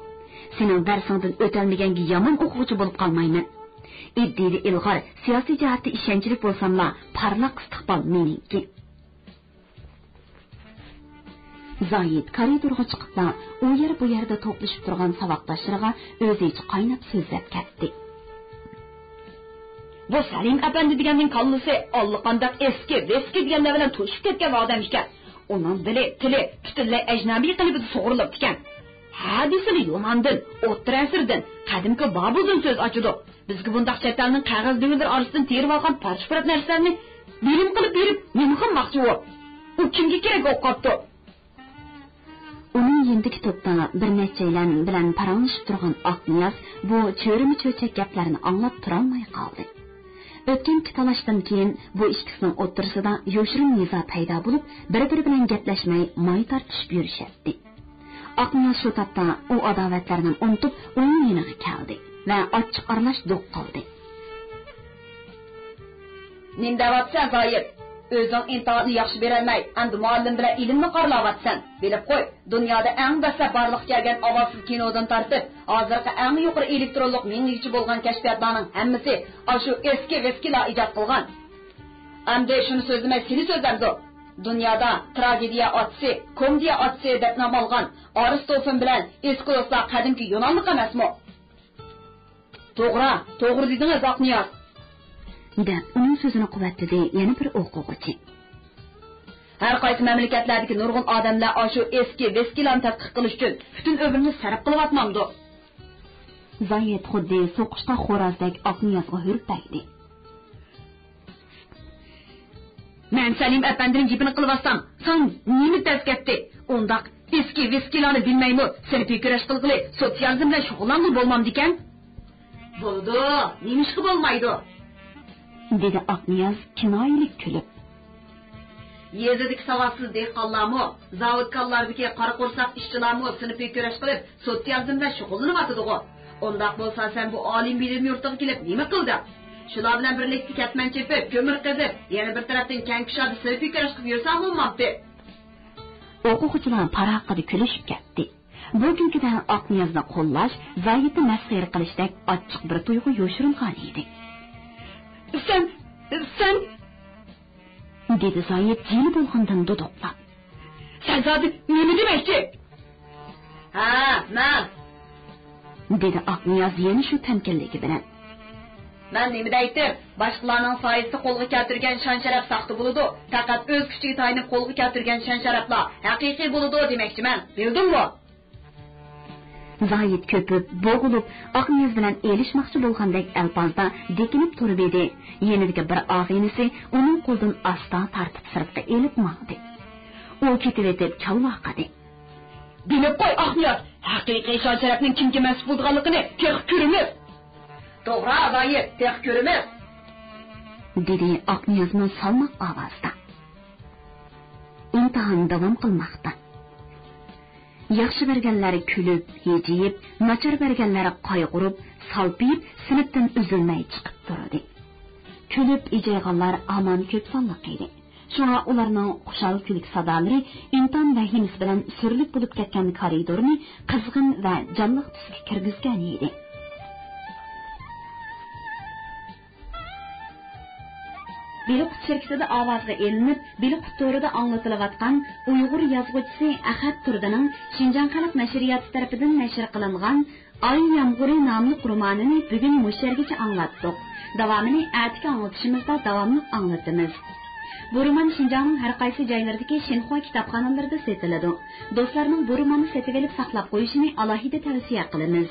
سېنىڭ دەرسىڭدىن ئۆتەلمىگەنگە يامان ئوقۇغۇچى بولۇپ قالمايمەن. ئىدىيىدە ئىلغار، سىياسىي جەھەتتە ئىشەنچلىك بولساملا، پارلاق ئىستىقبال مېنىڭكى. زايىت كارىدورغا چىقىپلا، ئۇ يەر بۇ يەردە توپلىشىپ تۇرغان ساۋاقداشلىرىغا ئۆزىچە قايناپ سۆزلەپ كەتتى. بۇ سەلىم ئەپەندى دېگەننىڭ كاللىسى ئاللىقانداق ئېسكى، ۋىسكى دېگەنلەر بىلەن توشۇپ كەتكەن ئادەم ئىكەن. ئۇنىڭ دىلى، تىلى پۈتۈنلەي ئەجنەبىي قېلىپىدا سۇغۇرۇلۇپتىكەن. ھە دېسىلە يۇناندىن، ئوتتۇرا ئەسىردىن، قەدىمكى بابۇلدىن سۆز ئاچىدۇ. بىزگە بۇنداق چەت ئەلنىڭ قەغەز دېۋىلىرى ئارىسىدىن تېرىۋالغان پارچە-پۇرات نەرسىلەرنى بىلىم قىلىپ بېرىپ نېمە قىلماقچى ئۇ؟ ئۇ كىمگە كېرەك بولۇپ قاپتۇ؟ ئۇنىڭ يېنىدىكى توپتا بىر نەچچەيلەن بىلەن پاراڭلىشىپ تۇرغان ئاقنىياز بۇ چۆرىمە چۆچەك گەپلەرنى ئاڭلاپ تۇرالماي قالدى. ئۆتكەنكى تالاشتىن كېيىن بۇ ئىككىسىنىڭ ئوتتۇرىسىدا يوشۇرۇن نىزا پەيدا بولۇپ، بىر-بىرى بىلەن گەپلەشمەي ماي تارتىشىپ يۈرۈشەتتى. ئاقنىياز شۇ تاپتا ئۇ ئاداۋەتلەرنى ئۇنتۇپ، ئۇنىڭ يېنىغا كەلدى ۋە ئاچچىق ئارىلاش دوق قىلدى. نېمە دەۋاتىسەن، زايىت؟ ئۆزۈڭ ئىمتىھاننى ياخشى بېرەلمەي، ئەمدى مۇئەللىم بىلەن ئىلىمنى قارىلاۋاتىسەن. بىلىپ قوي، دۇنيادا ئەڭ دەسلەپ بارلىققا كەلگەن ئاۋازسىز كىنودىن تارتىپ، ھازىرقى ئەڭ يۇقىرى ئېلېكترونلۇق مىڭلىگىچە بولغان كەشپىياتلارنىڭ ھەممىسى ئاشۇ ئېسكى ۋىسكىلار ئىجاد قىلغان. ئەمدى شۇنى سۆزلىمەي سېنى سۆزلەمدۇ؟ دۇنيادا تراگېدىيە ئاتىسى، كومېدىيە ئاتىسى دەپ نام ئالغان ئارىستوفان بىلەن ئېسكۇلوسلار قەدىمكى يۇنانلىق ئەمەسمۇ؟ توغرا، توغرا دېدىڭىز، ئاقنىياز. دەپ ئۇنىڭ سۆزىنى قۇۋۋەتلىدى يەنە بىر ئوقۇغۇچى. ھەر قايسى مەملىكەتلەردىكى نۇرغۇن ئادەملەر ئاشۇ ئېسكى ۋىسكىلارنى تەتقىق قىلىش ئۈچۈن پۈتۈن ئۆمرىنى سەرپ قىلىۋاتمامدۇ؟ زايىت خۇددى سوقۇشقا خوراز دەك ئاقنىيازغا ھۈرپەيدى. مەن سەلىم ئەپەندىنىڭ گېپىنى قىلىۋاتسام، ساڭا نېمە تەس كەتتى؟ ئۇنداق ئېسكى ۋىسكىلارنى بىلمەيمۇ، سىنىپىي كۈرەش قىلغىلى، سوتسىيالىزم بىلەن شۇغۇللانغىلى بولمامدىكەن؟ بولىدۇ، نېمىشقا بولمايدۇ؟ دېدى ئاقنىياز كىنايىلىك كۈلۈپ. يېزىدىكى ساۋاتسىز دېھقانلارمۇ، زاۋۇتكانلاردىكى قارا قورساق ئىشچىلارمۇ سىنىپىي كۈرەش قىلىپ، سوتسىيالىزم بىلەن شۇغۇللىنىۋاتىدىغۇ. ئۇنداق بولسا سەن بۇ ئالىي بىلىم يۇرتىغا كېلىپ نېمە قىلدىڭ؟ شۇلار بىلەن بىرلىكتە كەتمەن چېپىپ، كۆمۈر قېزىپ، يەنە بىر تەرەپتىن كەڭ كۇشادە سىنىپىي كۈرەش قىلىپ يۈرسەڭ بولمامتى؟ ئوقۇغۇچىلار پاراققىدە كۈلۈشۈپ كەتتى. بۇ كۈلكىدە ئاقنىيازنى قوللاش، زايىتنى مەسخىرە قىلىشتەك ئاچچىق بىر تۇيغۇ يوشۇرۇنغان ئىدى. سەن، سەن دېدى زايىت جىلە بولغىنىدىن دۇدۇقلاپ. سەن زادى نېمە دېمەكچى؟ ھە، مەن. دېدى ئاقنىياز يەنە شۇ تەمكىنلىكى بىلەن. مەن نېمە دەيتتىم؟ باشقىلارنىڭ سايىسىدا قولغا كەلتۈرگەن شان-شەرەپ ساختا بولىدۇ، پەقەت ئۆز كۈچىگە تايىنىپ قولغا كەلتۈرگەن شان-شەرەپلا ھەقىقىي بولىدۇ دېمەكچىمەن. بىلدىڭمۇ؟ زايىت كۆپۈپ، بوغۇلۇپ، ئاقنىياز بىلەن ئېلىشماقچى بولغاندەك ئەلپازدا دېكىنىپ تۇرۇۋىدى. يېنىدىكى بىر ئاغىنىسى ئۇنىڭ قولىدىن ئاستا تارتىپ سىرتقا ئېلىپ ماڭدى. ئۇ كېتىۋېتىپ چالۋاقىدى. بىلىپ قوي، ئاقنىياز، ھەقىقىي شان-شەرەپنىڭ كىمگە مەنسۇپ بولىدىغانلىقىنى تېخى كۆرىمىز. توغرا، زايىت، تېخى كۆرىمىز. دېدى ئاقنىيازمۇ سالماق ئاۋازدا. ئىمتىھان داۋام قىلماقتا. ياخشى بەرگەنلەر كۈلۈپ، ھىجىيىپ، ناچار بەرگەنلەر قايغۇرۇپ، سالپىيىپ، سىنىپتىن ئۈزۈلمەي چىقىپ تۇردى. كۈلۈپ ھىجايغانلار ھامان كۆپ سانلىق ئىدى. شۇڭا ئۇلارنىڭ خۇشال كۈلكە سادالىرى ئىمتىھان ۋەھىمىسى بىلەن سۈرلۈك بولۇپ كەتكەن كارىدورنى قىزغىن ۋە جانلىق تۈسكە كىرگۈزگەن ئىدى. بېلىققۇت شىركىتىدە ئاۋازغا ئېلىنىپ، بېلىققۇت تورىدا ئاڭلىتىلىۋاتقان ئۇيغۇر يازغۇچىسى ئەخەت تۇردىنىڭ شىنجاڭ خەلق نەشرىياتى تەرىپىدىن نەشر قىلىنغان ئاي يامغۇرى ناملىق رومانىنى بۈگۈن مۇشۇ يەرگىچە ئاڭلاتتۇق. داۋامىنى ئەتىكى ئاڭلىتىشىمىزدا داۋاملىق ئاڭلىتىمىز. بۇ رومان شىنجاڭنىڭ ھەر قايسى جايلىرىدىكى شىنخۇا كىتابخانىلىرىدا سېتىلىدۇ. دوستلارنىڭ بۇ روماننى سېتىۋېلىپ ساقلاپ قويۇشىنى ئالاھىدە تەۋسىيە قىلىمىز.